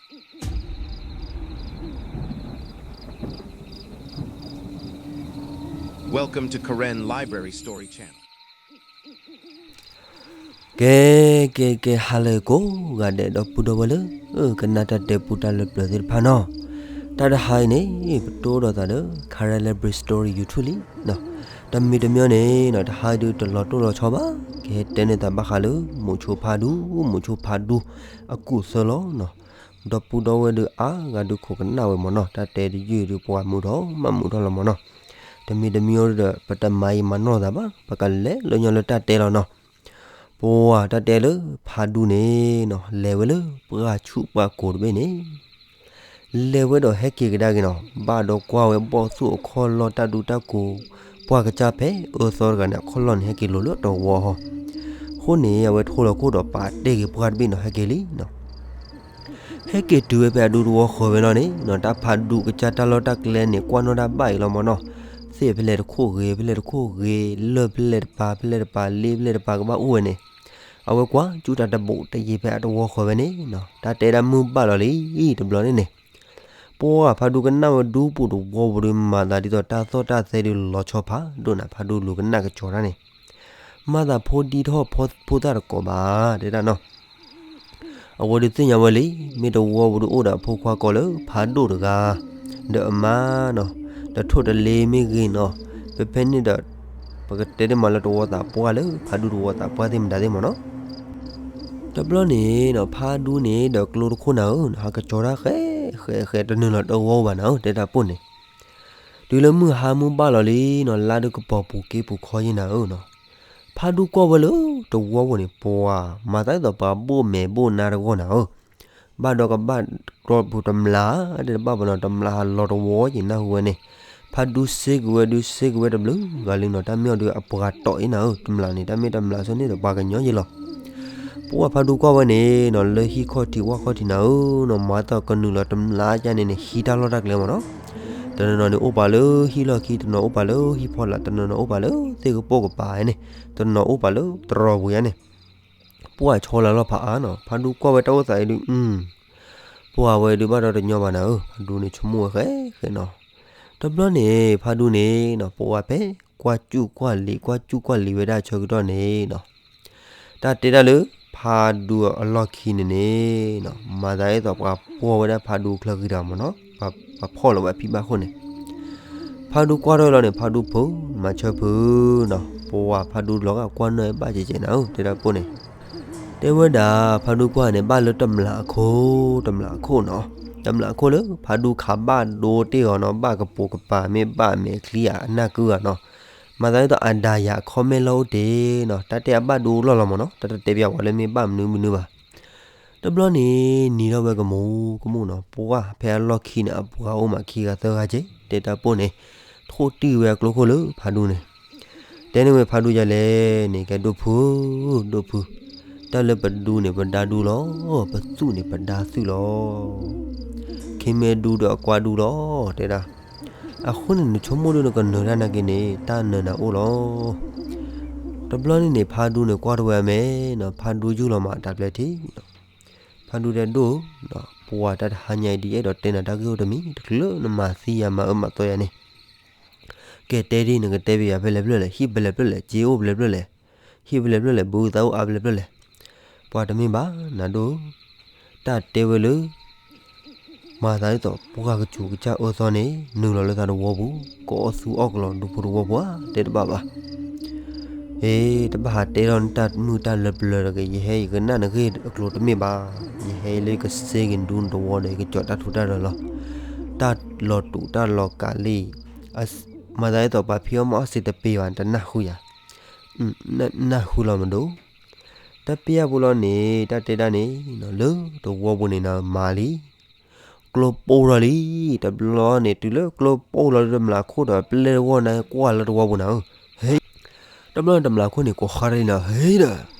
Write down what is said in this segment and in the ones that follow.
Welcome to Karen Library Story Channel. ကဲ ကဲ ကဲ ဟါလၢကိးဂၤဒဲး ဒီပုၢ်ဒီဝဲၢ်လၢ ကနၣ်တၢ်တဲပူတၢ်လၢပျၢၤသ့ၣ်တဖၣ်နီၤ, တၢ်တဟါအံၤန့ၣ် ပတိၢ်ဒီးသးဒီး Karen Library Story YouTube လံနီၤ. တမံၤတမံၤန့ၣ်နီၤ တဟါအံၤဒုးတလီၤတိၢ်လီၤဆီဘၣ်, ကဟဲတဲန့ၢ်သးဘၣ်ဃးလၢ မုဆိဖးဒူ, မုဆိဖးဒူ အကူၣ်သၢလီၤနီၤ. ဒီပုၢ်ဒီဝဲၢ်ဒုးအါဂၤဒုးခိးကနၣ်ဝဲမ့ၢ်နီၤ, တၢ်တဲတယုၢ်ဒုးပှၤမုာ်ထီၣ်မးမုာ်ထီၣ်လီၤမ့ၢ်နီၤ. တမံၤတမံၤဒီး ပတမၤအံၤမၤနီၢ်သးဘၣ်, ပကလဲၤလၢညီလၢတၢ်တဲလီၤနီၤ. ပှၤတၢ်တဲလၢဖးဒူန့ၣ်နီၤ လဲၤဝဲလၢပှၢ်ဆူၣ်ပှၢ်ကိၤတဘ့ၣ်န့ၣ် လဲၤဝဲဒီးဟဲက့ၤကဒါက့ၤနီၤ, ဘၣ်ဒီးကွၢ်ဝဲဘီၣ်သူၣ်အခီၣ်လီၢ်တၢ်ဒူတၢ်ကိး, ပှၢ်ကစၢ်ဖဲအၢသီတဂၤန့ၣ် အခီၣ်လီၢ်န့ၣ် ဟဲက့ၤလိၤလၢတဝီဟီ. အဃိန့ၣ် အဝဲထိလီၤခိၣ်ဒီးပာ်တ့ၢ်က့ၤပှၢ်တဘ့ၣ်နီၤ ဟဲက့ၤလံနီၤ. ဟဲက့ၤတုၤဝဲဖဲအဒူတဝီဃီၤဝဲလီၤန့ၣ်နီၤ, တၢ်ဖးဒူကစၢ်တၢ်လီၢ်တၢ်ကျဲန့ၣ် ကွၢ်နီၣ်တၢ်ဘၣ်အံၤလီၤမ့ၢ်နီၤ. သ့ၣ်ဖဲလဲၣ်တခိၣ်ဂ့ၤ ဖဲလဲၣ်တခိၣ်ဂ့ၤ, လၢၢ်ဖဲလဲၣ်တပၤ ဖဲလဲၣ်တပၤ, လ့ဖဲလဲၣ်တပၤကဘၣ်အိၣ်ဝဲန့ၣ် အဝဲကွၢ်ကၠူတၢ်တဘူးတယံၤဖဲအတဝီဃီၤဝဲန့ၣ်နီၤ, တၢ်တဲဒၣ်မုၢ်ဘၣ်လီၤလံ တဘျီန့ၣ်န့ၣ်. ပှၢ်ဖးဒူကနၣ်ဝဲဒူပူၤတဝီပူၤဒီး မၤသးဒ်သိးတၢ်သီၣ်တၢ်သဲဒုးလီၤဆီဖးဒိၣ်န့ၣ် ဖးဒူလူၤကနၣ်ကစီၤတၢ်န့ၣ်, မၤသးဖိဒံထီၣ်ဖိသၣ်တကိးဘၣ် တဲဒၣ်နီၤ. အဝဲဒုးသ့ၣ်ညါဝဲလံ, မ့ၢ်တဝီပူၤဒုးအိၣ်ဒီးအဖိခွါကိးလၢဖးဒိၣ်တဂၤ, ဒီးအမါနီၤ, တထိၣ်တလ့မ့ၢ်ဂ့ၤနီၤ, ဖဲဖဲန့ၣ်ဒီး ပကတဲဒ်မးလၢတဝီသးပှၢ်လၢ ဖးဒူတဝီသးပှၢ်သ့ၣ်မတၤသ့ၣ်မ့ၢ်နီၤ. တဘျီန့ၣ်နီၤ ဖးဒူန့ၣ်ဒီးကျိတခိၣ်နၤဧၢ, ဟးကစီၤတၢ်ဃဲးဃဲးဃဲး တနုာ်လီၤတဝီဘၣ်နၤဧၢ တဲတၢ်ပိၢ်န့ၣ်. တုၤလၢမုၢ်ဟါမုၢ်ဘၣ်လီၤလံနီၤ, လါဒုးကပီၤပူၤက့ပူၤခီယံၤနၤဧၢနီၤ. ဖးဒူကွၢ်ဝဲလၢတဝီပူၤန့ၣ် ပှၤမၤသးဒ်သိးပှၤဘိၣ်မဲာ်ဘိၣ်နါတဂီၢ်နၤဧၢ. ဘၣ်ဒီးကဘၣ်ကျီပူၤတမျး, တဲတဘၣ်ဘၣ်နီၤ, တမျးဟးလီၤတဝီယံၤနၢ်ဟူဝဲန့ၣ်. ဖးဒူစ့က့ၤဝဲဒုးစ့က့ၤဝဲတဘျုးဂၤလံနီၤ, တၢ်မ့ၢ်အီၤဒုးအပှၤတီၣ်အံၤနၤဧၢ, တမျးန့ၣ် တၢ်မ့ၢ်တမျးဆိန့ၣ်ဒီးပှၤကညီယံၤလီၤ. ပှၢ်ဖးဒူကွၢ်ဝဲန့ၣ်နီၤ, လၢဟံၣ်ခီၣ်ထံးဝၣ်ခီၣ်ထံးနၤဧၢနီၤ, မၤသးကနုာ်လီၤတမျးကၢ်န့ၣ်န့ၣ် ဟံးတၢ်လီၢ်တၢ်ကျဲမ့ၢ်နီၤ. တနီၤနီၤန့ၣ်အိၣ်ပာ်လၢဟံၣ်လီၢ်ခံ, တနီၤအိၣ်ပာ်လၢဟံၣ်ဖီလာ်, တနီၤနီၤအိၣ်ပာ်လၢသ့ၣ်ကပိာ်ကပၤန့ၣ်, တနီၤအိၣ်ပာ်လၢတရီပူၤယါန့ၣ်. ပှၢ်ဆီလီၤလီၢ်ဖးအါနီၤ, ဖးဒူကွၢ်ဝဲတၢ်အိၣ်သးအံၤဒုး, ပှၢ်ဝဲဒုးဘၣ်ဒီးတညီဘၣ်နၤဧၢ, ဖးဒူန့ၣ်ဆိကမိၣ်ဝဲဃဲဃဲနီၤ. တဘျီန့ၣ် ဖးဒူန့ၣ်နီၤ, ပှၢ်ဖဲကွၢ်စူၣ်ကွၢ်လံၤ ကွၢ်စူၣ်ကွၢ်လံၤဝဲဒၣ်ဆၢကတီၢ်န့ၣ်နီၤ, တၢ်တဲဒၣ်လၢ ဖးဒူအလီၢ်ခံန့ၣ်န့ၣ်နီၤ, မၤသးဒ်သိးပှၤပှီၢ်ဝဲဒၣ်ဖးဒူချၢဃံတဂၤမ့ၢ်နီၤ, ပှၤဖီၣ်လီၤဝဲအဖံဘၣ်ဃိန့ၣ်. ဖးဒူကွၢ်ထီၣ်လီၤန့ၣ် ဖးဒူဖုး မၤဆၢဖုးနီၤ, ပှၢ်ဖးဒူလီၤဂာ်ကွၢ်နီၣ်ဘၣ်ကဲကဲနၤဧၢ တဲဒၣ်ပိၢ်န့ၣ်. တဲဝဲဒၣ် ဖးဒူကွၢ်န့ၣ် ဘၣ်လၢတမျးအခိၣ်, တမျးအခိၣ်နီၤ, တမျးအခိၣ်လၢ ဖးဒူခးဘၣ်ဒိတ့ၢ်အီၤနီၤ, ဘၣ်ကပိာ်ကပၤမ့ၢ်ဘၣ်မဲာ်ချံအနၢ်ကုအီၤနီၤ, မၤသးဒ်သိးအဒၤယၤအခီၣ်မဲာ်လီၢ်အိၣ်တ့ၢ်နီၤ, တၢ်တဲအဘၣ်ဒိလီၢ်လီၤမ့ၢ်နီၤ, တၢ်တတဲပျးဝဲလၢမ့ၢ်ဘၣ်မနုၤမနုၤဘၣ်. တဘျီန့ၣ် နံၤထီၣ်ဝဲကမူၤကမူၤနီၤ, ပှၢ်ဖဲအလီၢ်ခံန့ၣ် အပှၤအိၣ်မးခံဂၤသၢဂၤက့ၤ တဲတၢ်ပိၢ်န့ၣ်, ထိၣ်တံၢ်ဝဲအကျိခိၣ်လၢဖးဒူန့ၣ်. တဲန့ၢ်ဝဲဖးဒူယၤလဲၣ်န့ၣ်, ကဲဒိၣ်ဖု, ဒိၣ်ဖု, တၢ်လၢပဒူန့ၣ် ပဒါဒူလီၤ, ပသူၣ်န့ၣ် ပဒါသူၣ်လီၤ. ခ့မဲဒူဒီးအကွၢ်ဒူလီၤ, တဲဒၣ်. အဃိန့ၣ် နဆိကမိၣ်ဒုးနကနၢၤတၢ်နာ်က့န့ၣ် တၢ်နၢၤနၤအိၣ်လီၤ. တဘျီန့ၣ်န့ၣ် ဖးဒူန့ၣ်ကွၢ်ထီၣ်ဝဲအမဲာ်နီၤ, ဖးဒူယူၢ်လီၤမးအတၢ်ပျဲထံနီၤ. ဖးဒူတဲဒိၣ်, ပှၢ်တၢ်တဟါညါအံၤဒ်အဲၣ်ဒိးတဲနၤတၢ်ဂ့ၢ်အိၣ်တမံၤ, တချုးနမၤသံယၤမၤအၢမၤသီယၤန့ၣ်, ကဲတဲဒ်နကတဲဘၣ်ယၤဖဲလဲၣ်ဖျၢၣ်လဲၣ်, ဟံၣ်ဖဲလဲၣ်ဖျၢၣ်လဲၣ်, စ့အိၣ်ဖဲလဲၣ်ဖျၢၣ်လဲၣ်, ဟံၣ်ဖဲလဲၣ်ဖျၢၣ်လဲၣ်, ဘုသးအိၣ်အါဖဲလဲၣ်ဖျၢၣ်လဲၣ်. ပှၢ်တမ့ၢ်ဘၣ်နၤဒိၣ်, တၢ်တဲဝဲလၢ မၤသးဒ်သိးပှၢ်ကစူၤကစၢ်အၢသီန့ၣ် နုာ်လီၤလၢသးတဝီပူၤ, ကအီၣ်သူအီၣ်ကလီၤဒူဖိတဝီပူၤဧါ, တဲတဘၣ်ဘၣ်. အ့ တဘၣ်ဟးတဲထီၣ်နတၢ်မုာ်တၢ်လၢပျၢၤတဂ့ၤ, ယဟဲယကနၣ်နဂ့ၢ်အကျိၤတမ့ၢ်ဘၣ်. ယဟဲလၢယကစ့က့ၤဒူနတဝီဒီး ယကကၠီၤတၢ်ထူးတၢ်တီၤလီၤ. တၢ်လီၤတူာ်တၢ်လီၤကးလံ, မၤသးဒ်သိးပှၤဖံးအီၣ်မၤအီၣ်စ့တပ့ၤဘၣ် တနၢ်ဟူယၤ, နၢ်ဟူလီၤမဒိၣ်. တၢ်ပ့ၢ်ယၢ်ဖိလီၤန့ၣ် တၢ်တဲဒၣ်န့ၣ် လၢတဝီပူၤန့ၣ်နၤ မၤလံ, ကျိပိၢ်ထီၣ်လံ. တဘျီန့ၣ် တုၤလၢကျိပိၢ်လီၤလၢတမျးခိၣ်ဒီး ပျဲၢ်တဝီန့ၣ်ကွၢ်လၢတဝီပူၤနၤဧၢ, ဟ့, တဘျီန့ၣ်တမျးခိၣ်န့ၣ် ကိးဃါတၢ်လံနၤ, ဟ့ဒီး,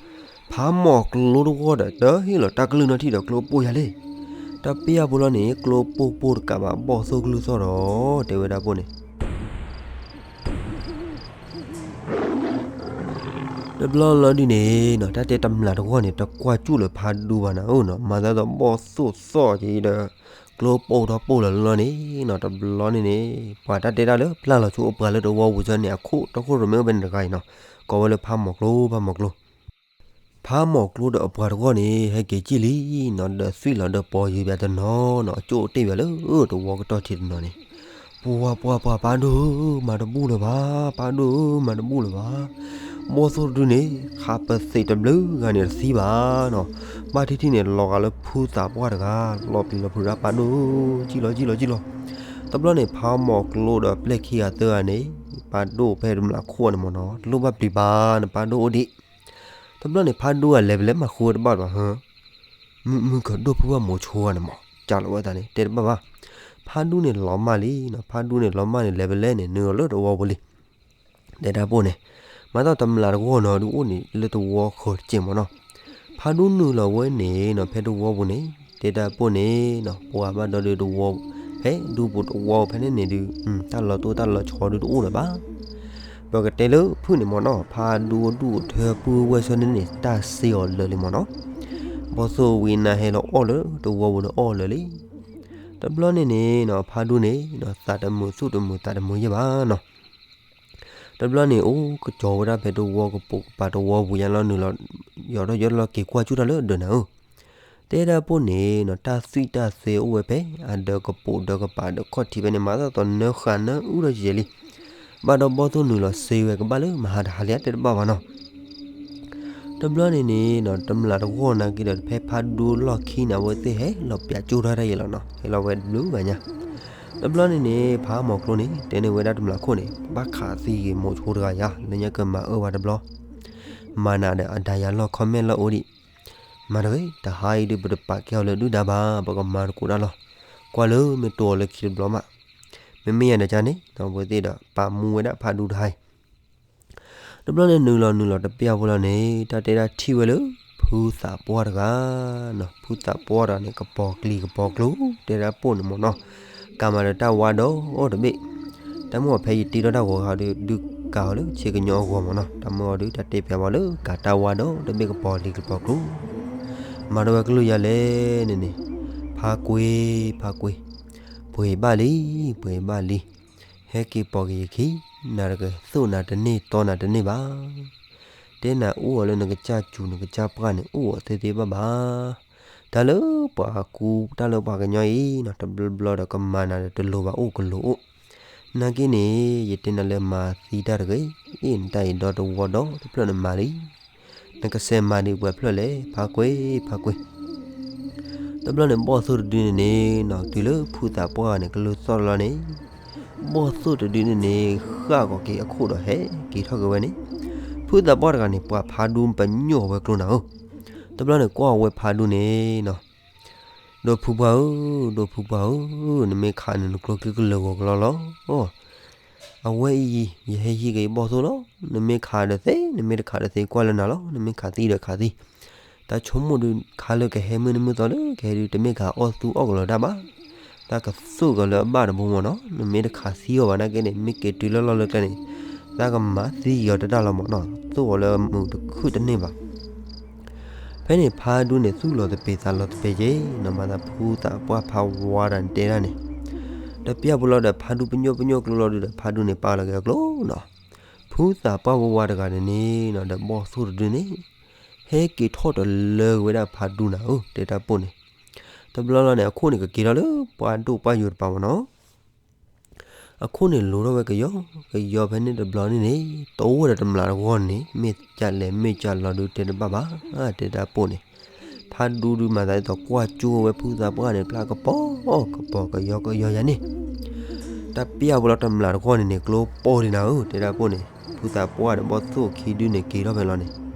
ဖးမီၢ်ကျိတဝီဒီး တဟ့ၣ်လီၤတၢ်ကလုၢ်နီထံၣ်ဒီးကျိပိၢ်ယၤလံ. တၢ်ပ့ၢ်ယၢ်ဖိလီၤန့ၣ် ကျိပိၢ်ပိၢ်တကးဘၣ် ဘီၣ်သိၣ်ကလုၢ်သီၣ်ဒီး တဲဝဲဒၣ်ပိၢ်န့ၣ် ပ တဘျီလီၤဒုန့ၣ်နီၤ တၢ်တဲတမျးတဂီၢ်န့ၣ် တကွၢ်ကၠူၣ်လၢဖးဒူဘၣ်နၤဧၢနီၤ, မၤသးဒ်သိးဘီၣ်သိၣ်သီၣ်က့ဒီး ကျိပိၢ်ထီၣ်ပိၢ်လီၤလီၤန့ၣ်နီၤ, တဘျီန့ၣ်န့ၣ် ပှၤတၢ်တဲတၢ်လၢပျၢ်လီၤဆိအပှၤလၢတဝီပူၤဆၢန့ၣ် အခိၣ်တီခိၣ်ရိၣ်မဲအိၣ်ဖဲန့ၣ်တဂၤအံၤနီၤ, ကိးဝဲလၢဖးမီၤကျိ ဖးမီၤကျိ ဖးမီၤကျိဒီးအပှၤတဂီၢ်န့ၣ် ဟဲက့ၤကံၣ်လံနီၤ, ဒီးသွံၣ်လီၤဒီးပိာ်ယံၤဘၣ်တနီၤနီၤ, အကၠိၣ်တ့ၢ်ဘၣ်လၢတဝီကတီၢ်ထံးတနီၤန့ၣ်, ပှၤပှၤပှၤ ပၢ်ဒိၣ်ဧၢ မၤတဘူၣ်လၢၤဘၣ်, ပၢ်ဒိၣ်ဧၢ မၤတဘူၣ်လၢၤဘၣ်, ဘီၣ်သိၣ်တဒုန့ၣ် ခးပသံးတဘျုးဂၤန့ၣ်တသံဘၣ်နီၤ, ဘၣ်ထံၣ်ထံၣ်န့ၣ် လီၤဂာ်လၢဖုသးပှၢ်တဂၤ လီၤပျံၤလီၤဖုးဒၣ် ပၢ်ဒိၣ်ဧၢ ကံၣ်လီၤကံၣ်လီၤကံၣ်လီၤ, တဘျီန့ၣ် ဖးမီၤကျိဒီးပျဲၢ်ခံဂၤသၢဂၤန့ၣ် ပၢ်ဒိၣ်ဖဲတမျးခိၣ်န့ၣ်မ့ၢ်နီၤ တလိၣ်ဘၣ်ပျံၤဘၣ်နပၢ်ဒိၣ်အိၣ်ဒံး, တဘျီန့ၣ် ဖးဒူအလဲၤပလဲၤမၤဃုဝဲတဘၣ်ဘၣ်ဟၢ, မုၢ်မုၢ်ကဒိၣ်ဖုဘၣ်မိၤဆိဂၤန့ၣ်မး ကးလီၤဝဲသးန့ၣ် တဲတဘၣ်ဘၣ်, ဖးဒူန့ၣ်လီၤမၢ်လံနီၤ, ဖးဒူန့ၣ်လီၤမၢ်န့ၣ် လဲၤပလဲၤန့ၣ် နုာ်လီၤလၢတဝီပူၤလံ, တဲတၢ်ပိၢ်န့ၣ်, မၤသီၣ်တမျးတဂီၢ်နီၤ ဒုးအိၣ်န့ၣ်လၢတဝီဃၢၤတစဲးမ့ၢ်နီၤ, ဖးဒူနုာ်လီၤဝဲန့ၣ်နီၤ ဖဲတဝီပူၤန့ၣ် တဲတၢ်ပိၢ်န့ၣ်နီၤ ပှၤဘၣ်ဒီးဒုးတဝီ ဖဲဒူပူၤတဝီဖဲန့ၣ်န့ၣ်ဒုး တၢ်လီၤတိၢ်တၢ်လီၤဆီဒုးတအိၣ်လၢၤဘၣ် ပကတဲလၢဖုၣ်န့ၣ်မ့ၢ်နီၤ ဖးဒူအဒူၣ်အထၢပုၢ်ဝဲၢ်ဆၢန့ၣ်န့ၣ် တၢ်စ့အီၤလၢာ်လံမ့ၢ်နီၤ, ဘီၣ်သိၣ်ဝံနါဟဲလီၤအီၣ်လၢတဝီပူၤဒီးအီၣ်လၢာ်လံ, တဘျီန့ၣ်န့ၣ်နီၤ ဖးဒူန့ၣ်နီၤ သးတမုာ်သူၣ်တမုာ်သးတမုာ်ယဲၢ်ဘၣ်နီၤ, တဘျီန့ၣ် အိၣ်ကစီၤဝဲဒၣ်ဖဲတဝီကပိာ်ကပၤတဝီပူၤညါလီၤနုာ်လီၤ, ယီၤထီၣ်ယီၤလီၤက့ၤကွၢ်ကၠူၣ်တၢ်လၢဒၢးနၤဧၢ, တဲဒၣ်ပိၢ်န့ၣ်နီၤ တၢ်သွံၣ်တၢ်သ့အိၣ်ဝဲဖဲ အဒၢးကပိာ်ဒၢးကပၤဒီးခီၣ်ထံးဖဲန့ၣ် မၤသီၣ်သီနၢဃာ်နၢအုၣ်ထီၣ်ယဲၢ်လံ, ဘၣ်ဒီးဘီၣ်သိၣ်နုာ်လီၤစ့ဝဲကဘၣ်လၢမဟါတဟါလံ တဲတဘၣ်ဘၣ်နီၤ တဘျီန့ၣ်န့ၣ်နီၤ တမျးတဂီၢ်နာ်က့ဒီး ဖဲဖးဒူလီၢ်ခံန့ၣ် အဝဲသ့ၣ်ဟဲလီၤပၠးကၠိၣ်ထီၣ်တၢ်ယဲၢ်လီၤနီၤ, ဟဲလီၤဝဲတဘျုးဂၤညါ, တဘျီန့ၣ်န့ၣ် ဖးမီၤကျိန့ၣ် တဲန့ၢ်ဝဲဒၣ်တမျးခိၣ်န့ၣ် ဘၣ်ခးသံဂ့ၤမိၤဆိတဂၤယါ လၢညါကမၤအၢဝဲတဘျီ, မၤနၤဒီးအဒါယၤလီၢ် comment လီၢ်အိၣ်ဒံး, မၤတဂ့ၤ တဟါအံၤဒုး ပတပာ်ကဲအီၤလၢဒုၣ်ဒါဘၣ် ပကမၤသကိးတၢ်လီၤ, ကွၢ်လၢမ့ၢ်တိၢ်အီၤလၢခံတဘျီမး, မ့မ့ၢ်ယၤဒီးကန့ၣ် အဝဲသ့ၣ်ဒီးပာ်မူဝဲဒၣ်ဖးဒူတဟါအံၤ တဘျီန့ၣ်နုာ်လီၤနုာ်လီၤတပျၢ်ဖိလီၤန့ၣ် တၢ်တဲဒၣ်ထံၣ်ဝဲလၢ ဖုသးပှၢ်တဂၤနီၤ, ဖုသးပှၢ်တဂၤန့ၣ် ကပီၤကျံၤကပီၤကျိၤ တဲဒၣ်ပိၢ်န့ၣ်မ့ၢ်နီၤ, ကၤမၤဒီးတၢ်ဝါဒီးတဘ့ၣ်, တၢ်မ့ၢ်အီၤဖဲယတ့ထီၣ်တၢ်ဂီၤခါဒီး ဒုးကၤအီၤလၢဆ့ကညီအဂီၤမ့ၢ်နီၤ, တၢ်မ့ၢ်အီၤဒုး တၢ်တဲပျးဘၣ်လၢကၤတၢ်ဝါဒီးတဘ့ၣ်ကပီၤလံၤကပီၤကျိၤ မၤဒီးဝဲကလုၢ်ယၤလဲၣ်န့ၣ်န့ၣ်, ဖါကွ့ ဖါကွ့, ပှ့ၤဘၣ်လံ ပှ့ၤဘၣ်လံ ဟဲက့ၤပိာ်က့ၤယခံ, နၤတကသိၣ်နၤတန့ၢ်တီနၤတန့ၢ်ဘၣ်. တဲနၤအိၣ်အီၤလၢနကစၢ်စူၤနကစၢ်ပှၢ်န့ၣ် အိၣ်အီၤသ့သ့ဘၣ်ဘၣ်. တၢ်လၢပှၤကူတၢ်လၢပှၤကညီအံၤနီၤ တဘျီဘျီဒီးကမၤနၤဒီးတလိၤဘၣ်အိၣ်ကလိၤအိၣ်. နာ်က့န့ၣ် ယတဲနၤလၢမၤသံတၢ်တဂ့ၤ, အ့ၣ်နတၢ်အံၤဒီတဝီဒီတဖျၢၣ်နမၤလံ. နကစဲးမၤဒံးပှဲၤဖျၢၣ်လဲၣ် ဖါကွ့ ဖါကွ့. တဘျီန့ၣ် ဘီၣ်သိၣ်တဒုန့ၣ်န့ၣ်နီၤ တုၤလၢဖုသးပှၢ်ဂၤန့ၣ် ကလုၢ်သီၣ်တလီၤန့ၣ်, ဘီၣ်သိၣ်တဒုန့ၣ်န့ၣ် ဃၣ်ကီၤက့ၤအခိၣ်ဒီးဟဲက့ၤထီၣ်က့ၤဝဲန့ၣ်, ဖုသးပှၢ်တဂၤန့ၣ် ပှၤဖးဒူပညိၣ်အဝဲကျိနၤဧၢ. တဘျီန့ၣ် ကွၢ်ဝဲဖးဒူန့ၣ်နီၤ ဒိၣ်ဖုပှၢ်ဧၢ, ဒိၣ်ဖုပှၢ်ဧၢ, နမ့ၢ်ခးန့ၣ် နကျိချံကလၢာ်ဂီၤကလီလီၤ. အဝဲအံၤ ယဟဲဟံးက့ၤဘီၣ်သိၣ်လီၤ. နမ့ၢ်ခးဒီးသ့, နမ့ၢ်တခးဒီးသ့ ကွၢ်လၢနၤလီၤ. နမ့ၢ်ခးသံဒီးခးသံ. တၢ်ဆိကမိၣ်ဒုး ခါလၢကဟဲမုၢ်နံၤမုၢ်သီလၢကဟဲဒုး တမ့ၢ်ခးအီၣ်သူအီၣ်ကလီၤတၢ်ဘၣ်. တၢ်ကသိၣ်ကလၢအဘၣ်တဘိမ့ၢ်နီၤ, နမ့ၢ်တခးသံအီၤဘၣ်နာ်က့န့ၣ် မ့ၢ်က့ၤတုၤလၢလီၢ်လၢကျဲန့ၣ် တၢ်ကမၤသံအီၤတတၢ်လီၤမ့ၢ်နီၤ, သိၣ်အီၤလၢမုာ်တခုၣ်တန့ၢ်ဘၣ်. ဖဲန့ၣ်ဖးဒူန့ၣ် သူၣ်လီၤသပ့ၤသးလီၤသပ့ၤက့ၤနီၤ, မၤသးဖုသးပှၢ်ဖးဝါတဂၤန့ၣ်တဲဒၣ်န့ၣ်, တပျၢ်ပူၤလီၤဒီး ဖးဒူပညိၣ်ပညိၣ်ကျိလီၤဒုးဒီး ဖးဒူန့ၣ်ပာ်လီၤက့ၤအကျိနီၤ. ဖုသးပှၢ်ဝါဝါတဂၤန့ၣ်န့ၣ်နီၤ ဒီးဘီၣ်သိၣ်တဒုန့ၣ် ဟဲက့ၤထီၣ်တလၢက့ၤဝဲဒၣ်ဖးဒူနၤဧၢ, တဲတၢ်ပိၢ်န့ၣ်. တဘျီလီၤန့ၣ် အခိၣ်န့ၣ်ကက့ၤထီၣ်လၢပှၤဒိၣ်ပှၢ်ယိာ်တပၤမ့ၢ်နီၤ. အခိၣ်န့ၣ်လိၤထီၣ်ဝဲကယီကယီဖဲန့ၣ်တဘျီန့ၣ်န့ၣ်, တအိၣ်ဝဲဒီးတမျးတဂီၢ်န့ၣ် မ့ၢ်ကလဲၤမ့ၢ်ကလီၤဒုးတဲတဘၣ်ဘၣ်, တဲတၢ်ပိၢ်န့ၣ်. ဖးဒူဒုးမၤသးဒ်သိးကွၢ်ကၠိဝဲဖုသးပှၢ်န့ၣ် ပျၢ်ကပီၤကပီၤကယီကယီယၤန့ၣ်. တပျၢ်ပူၤလီၤတမျးတဂီၢ်န့ၣ်န့ၣ် ကျိပိၢ်လံနၤဧၢ, တဲတၢ်ပိၢ်န့ၣ်. ဖုသးပှၢ်ဒီးဘီၣ်သိၣ်ခံဒုန့ၣ်က့ၤထီၣ်ဖဲလီၤန့ၣ်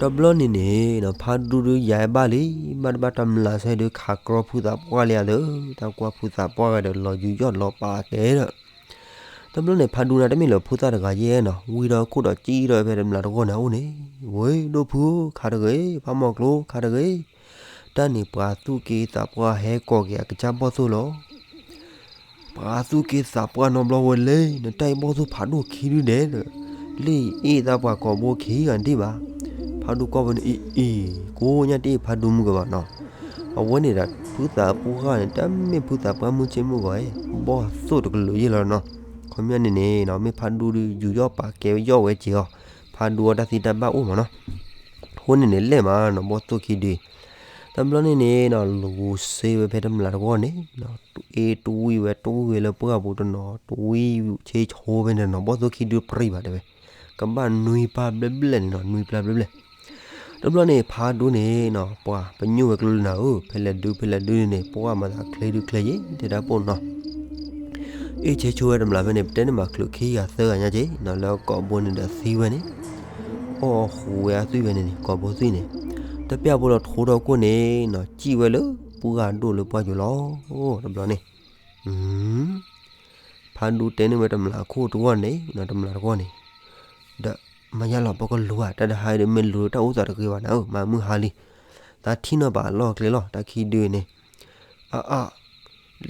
တဘျီန့ၣ်န့ၣ်နီၤ ဖးဒူဒုးယၤဘၣ်လံ, ဘၣ်တဘၣ်တမျးဆၢဒုးခးကြီဖုသးပှၢ်လံဧါသၢ, တၢ်ကွၢ်ဖုသးပှၢ်ဂၤဒီးလီၤယူးယီၣ်လီၤပာ်ကဲဒီး, တဘျီန့ၣ် ဖးဒူန့ၣ်တမ့ၢ်လၢၤဖိသၣ်တဂၤယဲနီၤ, ဝံထီၣ်ခိၣ်ဒီးကံၣ်ထီၣ်ဖဲတမျးတဂီၢ်န့ၣ်အအိၣ်န့ၣ်, ဝ့ၢ်ဒိၣ်ဖုဧၢ ခးတဂ့ၤ, ဖးမီၤကျိခးတဂ့ၤ, တၢ်န့ၣ်ပှၤသူၣ်က့သးပှၢ်ဟဲကိးက့ၤအကစၢ်ဘီၣ်သိၣ်လီၤ. ပှၤသူၣ်က့သးပှၢ်နီတဘျီဝဲလဲၣ်, နတၢ်အံၤဘီၣ်သိၣ်ဖးဒိၣ်ခံဒုဒဲးဒီး, လံၣ်အ့ၣ်သးပှၤကိးဘိခံဂၤဒံးဘၣ်. ဖးဒူကွၢ်ဘၣ်န့ၣ် အံၤအံၤ ကိးညါတအ့ၣ်ဖးဒူမုၢ်ကဘၣ်နီၤ. အဝဲန့ၣ်ဒီး ဖုသးပှၢ်ဂၤန့ၣ် တမ့ၢ်ဖုသးပှၢ်မုၢ်ဆ့ၣ်မုၢ်ဂီၤအံၤ ဘီၣ်သိၣ်တကလုာ်ယ့ၢ်လီၤနီၤ. ခီပညီန့ၣ်န့ၣ်နီၤ မ့ၢ်ဖးဒူဒီး ယူးယီၣ်ပာ်ကဲယီၣ်ဝဲက့ၤအီၤ, ဖးဒူအီၤတၢ်သံတၢ်ဘၣ်အိၣ်မးနီၤ. အဃိန့ၣ်န့ၣ် လဲၣ်မးနီၤ ဘီၣ်သိၣ်ခံဒုအံၤ. တဘျီန့ၣ်န့ၣ်နီၤ လူၤစ့ဝဲဖဲတမျးတဂီၢ်န့ၣ်နီၤ အ့ၣ်တဝံၣ်ဝဲတဝံၣ်ဝဲလၢပှၢ်ပူၤတနီၤ တဝံၣ်ဆ့ဆိဝဲန့ၣ်နီၤ ဘီၣ်သိၣ်ခံဒုပြံဘၣ်တဲဝဲ, ကဘၣ်နွံပၢ်ဘျဲၣ်ဘျဲၣ်န့ၣ်နီၤ နွံပျၢ်ဘျဲၣ်ဘျဲၣ်. တဘျီန့ၣ် ဖးဒူန့ၣ်နီၤ ပှၤပညိၣ်ဝဲကျိလၢနၤဧၢ ဖဲလဲၣ်ဒုဖဲလဲၣ်ဒုန့ၣ် ပှၢ်မၤသးချ့ဒုချ့ယ့ၢ် တဲဒၣ်ပိၢ်နီၤ. အ့ၣ်ဆ့ဆိဝဲတမျးဖဲန့ၣ် ပတဲန့ၣ်မးချုးခံဂၤသၢဂၤညါက့ၤနီၤ လၢကိးဘိန့ၣ်ဒီးသံဝဲန့ၣ် အီၣ်ဃုာ်ဝဲအသွံၣ်ဝဲန့ၣ်န့ၣ် ကိးဘိသွံၣ်န့ၣ် တပျၢ်ဖိလီၤထိထီၣ်ခိၣ်န့ၣ်နီၤ စံၣ်ဝဲလၢပှၢ်ဒိၣ်လၢပှၢ်ယိၤလီၤ. တဘျီန့ၣ် ဖးဒူတဲန့ၢ်ဝဲတမျးခိၣ်တဂီၢ်န့ၣ်နီၤ တမျးတဂီၢ်န့ၣ် ဒီးမၤယါလီၤ ပကလူၤဧါ တၢ်တဟါအံၤဒီးမ့ၢ်လူၤလၢတၢ်အိၣ်သးတဂ့ၤဘၣ်နၤဧၢ မၤမုၢ်ဟါလံ. သးထံၣ်နီၣ်ဘၣ်အလီၢ်အကျဲလီၤ တၢ်ခံဒုန့ၣ် အါအါ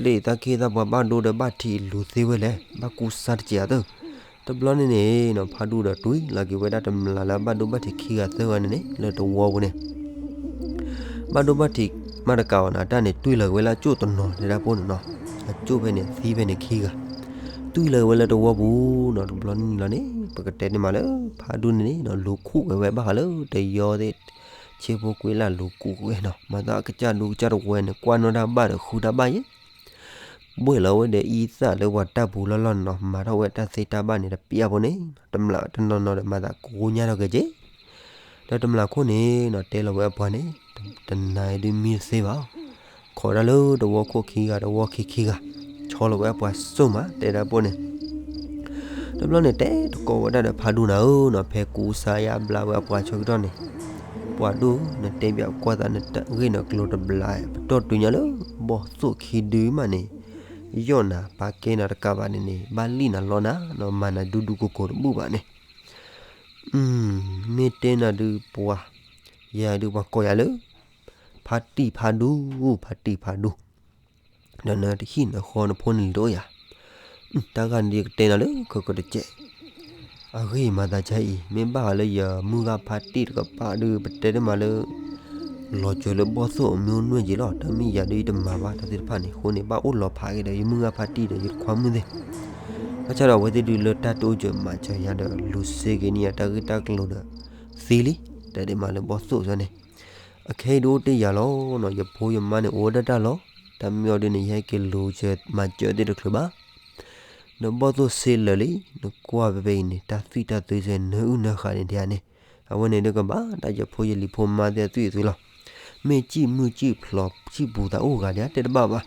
လၢသးခ့သးပှၤဘၣ်ဒိဒီးဘၣ်ထံးလူၤသ့ဝဲလဲၣ် ဘၣ်ကူစါတစဲးအသၢ. တဘျီန့ၣ်န့ၣ်နီၤ ဖးဒူဒီးတွံၢ်လီၤက့ၤဝဲဒၣ်တမျးလၢအဘၣ်ဒိဘၣ်ထံးခံဂၤသၢဂၤန့ၣ်န့ၣ် လၢတဝီပူၤန့ၣ် ဘၣ်ဒိဘၣ်ထံးမးတကးဘၣ်နီၤ တၢ်န့ၣ်တွံၢ်လီၤက့ၤဝဲလၢအကၠိၣ်တနီၤတဲဒၣ်ပိၢ်န့ၣ်နီၤ. အကၠိၣ်ဖဲန့ၣ် သံဖဲန့ၣ်ခံဂၤ တွံၢ်လီၤက့ၤဝဲလၢတဝီပူၤနီၤ တဘျီန့ၣ်လီၤန့ၣ် ပကတဲန့ၢ်မးလၢ ဖးဒူန့ၣ်န့ၣ်နီၤ လူၤခူၣ်က့ၤဝဲဘၣ်ဃးလၢတယီသ့ၣ် ဆ့ဖိကွံလၢလူၤကူၣ်က့ၤနီၤ မၤသးကစၢ်ဒူကစၢ်တဝီန့ၣ် ကွၢ်နီၣ်တၢ်ဘၣ်ဒီးဃုတၢ်ဘၣ်ယဲၢ် ဘှဲၣ်လီၤဝဲဒီးအံသၣ်လၢပှၤတၢ်ပူၤလီၢ်လီၢ်နီၤ မၤထီၣ်ဝဲတၢ်သ့တၢ်ဘၣ်န့ၣ် တပျၢ်ဖိန့ၣ် တမျးတနီၤနီၤဒီးမၤသးကိးညါထီၣ်က့ၤက့ၤ ဒီးတမျးခိၣ်န့ၣ်နီၤ တဲလီၤဝဲအပှၤန့ၣ် တနၤအံၤဒုးမံတသ့ဘၣ် ခိးတၢ်လၢတဝီခိၣ်ခံဂၤ တဝီခံခံဂၤ ဆီလီၤဝဲအပှၤစိၢ်မး တဲဒၣ်ပိၢ်န့ၣ် တဘျီန့ၣ် တဲတကိးဝဲဒၣ်ဒီးဖးဒူနၤဧၢနီၤ ဖဲကူစါယါဘျါဝဲအပှၤဆၢကတီၢ်န့ၣ် ပှၤဒိၣ် နတဲဘၣ်ကွၢ်သးနဂ့ၢ်နကျိၤတဘျီ ပတီၢ်တုၤညါလၢ ဘီၣ်သိၣ်ခံဒုမးန့ၣ် ယီၣ်နၤပာ်ကဲနၤတကးဘၣ်န့ၣ်န့ၣ် ဘၣ်လံၣ်နၤလီနၤနီၤ မၤနၤဒူဒူကိၤကိၤတဘူၣ်ဘၣ်န့ၣ် မ့ၢ်တဲနၤဒုးပှၤ ယၤဒုးပှၤကိးယၤလၢ ဖါတံၢ်ဖးဒူ ဖါတံၢ်ဖးဒူ ဒီးနတဟံၣ်နဃီနဖိနလံၤတအိၣ်ယၤ တၢ်ဂၤန့ၣ်ယကတဲနၤလၢ ခီခီတကဲး အဂ့ၢ်မၤသးဒ်အံၤ မ့ၢ်ဘၣ်ဃးလၢယမုၢ်ဂၤဖါတံၢ်တကပၤဒုး ပတဲတမးလၢ လီၤစၢၤလၢဘီၣ်သိၣ်အမ့ၢ်အိၣ်နွဲၣ်က့ၤလီၤ တၢ်မ့ၢ်ယၤဒုးယတမၤဘၣ်တၢ်သ့ၣ်တဖၣ်န့ၣ် အဃိန့ၣ် ဘၣ်အိၣ်လီၤဖးက့ၤဒီး ယမုၢ်ဂၤဖါတံၢ်ဒီးယတခွါမုၣ်သ့ၣ် ဘၣ်ဆၣ်ဒီးအဝဲသ့ၣ်ဒုးလၢတၢ်တအိၣ်စၢၤမၤစၢၤယၤဒီး လူၤစ့က့ၤန့ၢ်ယၤတၢ်ဂ့ၢ်တၢ်ကျိၤဒီး သ့လံ တၢ်ဒ်မးလၢဘီၣ်သိၣ်စ့ၢ်န့ၣ် အခဲအံၤဒုးအိၣ်တ့ၢ်ယၤလီၤနီၤ ယဖိယမါန့ၣ်အိၣ်ဝဲဒၣ်တၢ်လီၤ တၢ်မ့ၢ်အီၤဒုးန့ၣ် ယဟဲက့ၤလူၤစၢၤမၤစၢၤသ့ၣ်တချုးဘၣ် ဒီးဘီၣ်သိၣ်စ့လၢာ်လံ နကွၢ်ဖဲဖဲအံၤန့ၣ် တၢ်သွံၣ်တၢ်သုစ့ၢ် နၢအုၣ်နၢဃာ်န့ၣ်ဒ်န့ၣ် အဝဲန့ၣ်ဒုးကဘၣ်တၢ်ယဖိယလံၤဖိမါသ့ၣ်အသွံၣ်အသုလီၤ မ့ၢ်စံၣ်မုၢ်စံၣ်ဖျိးစံၣ်ပူၤသးအိၣ်ဂၤဒ်တဲတဘၣ်ဘၣ်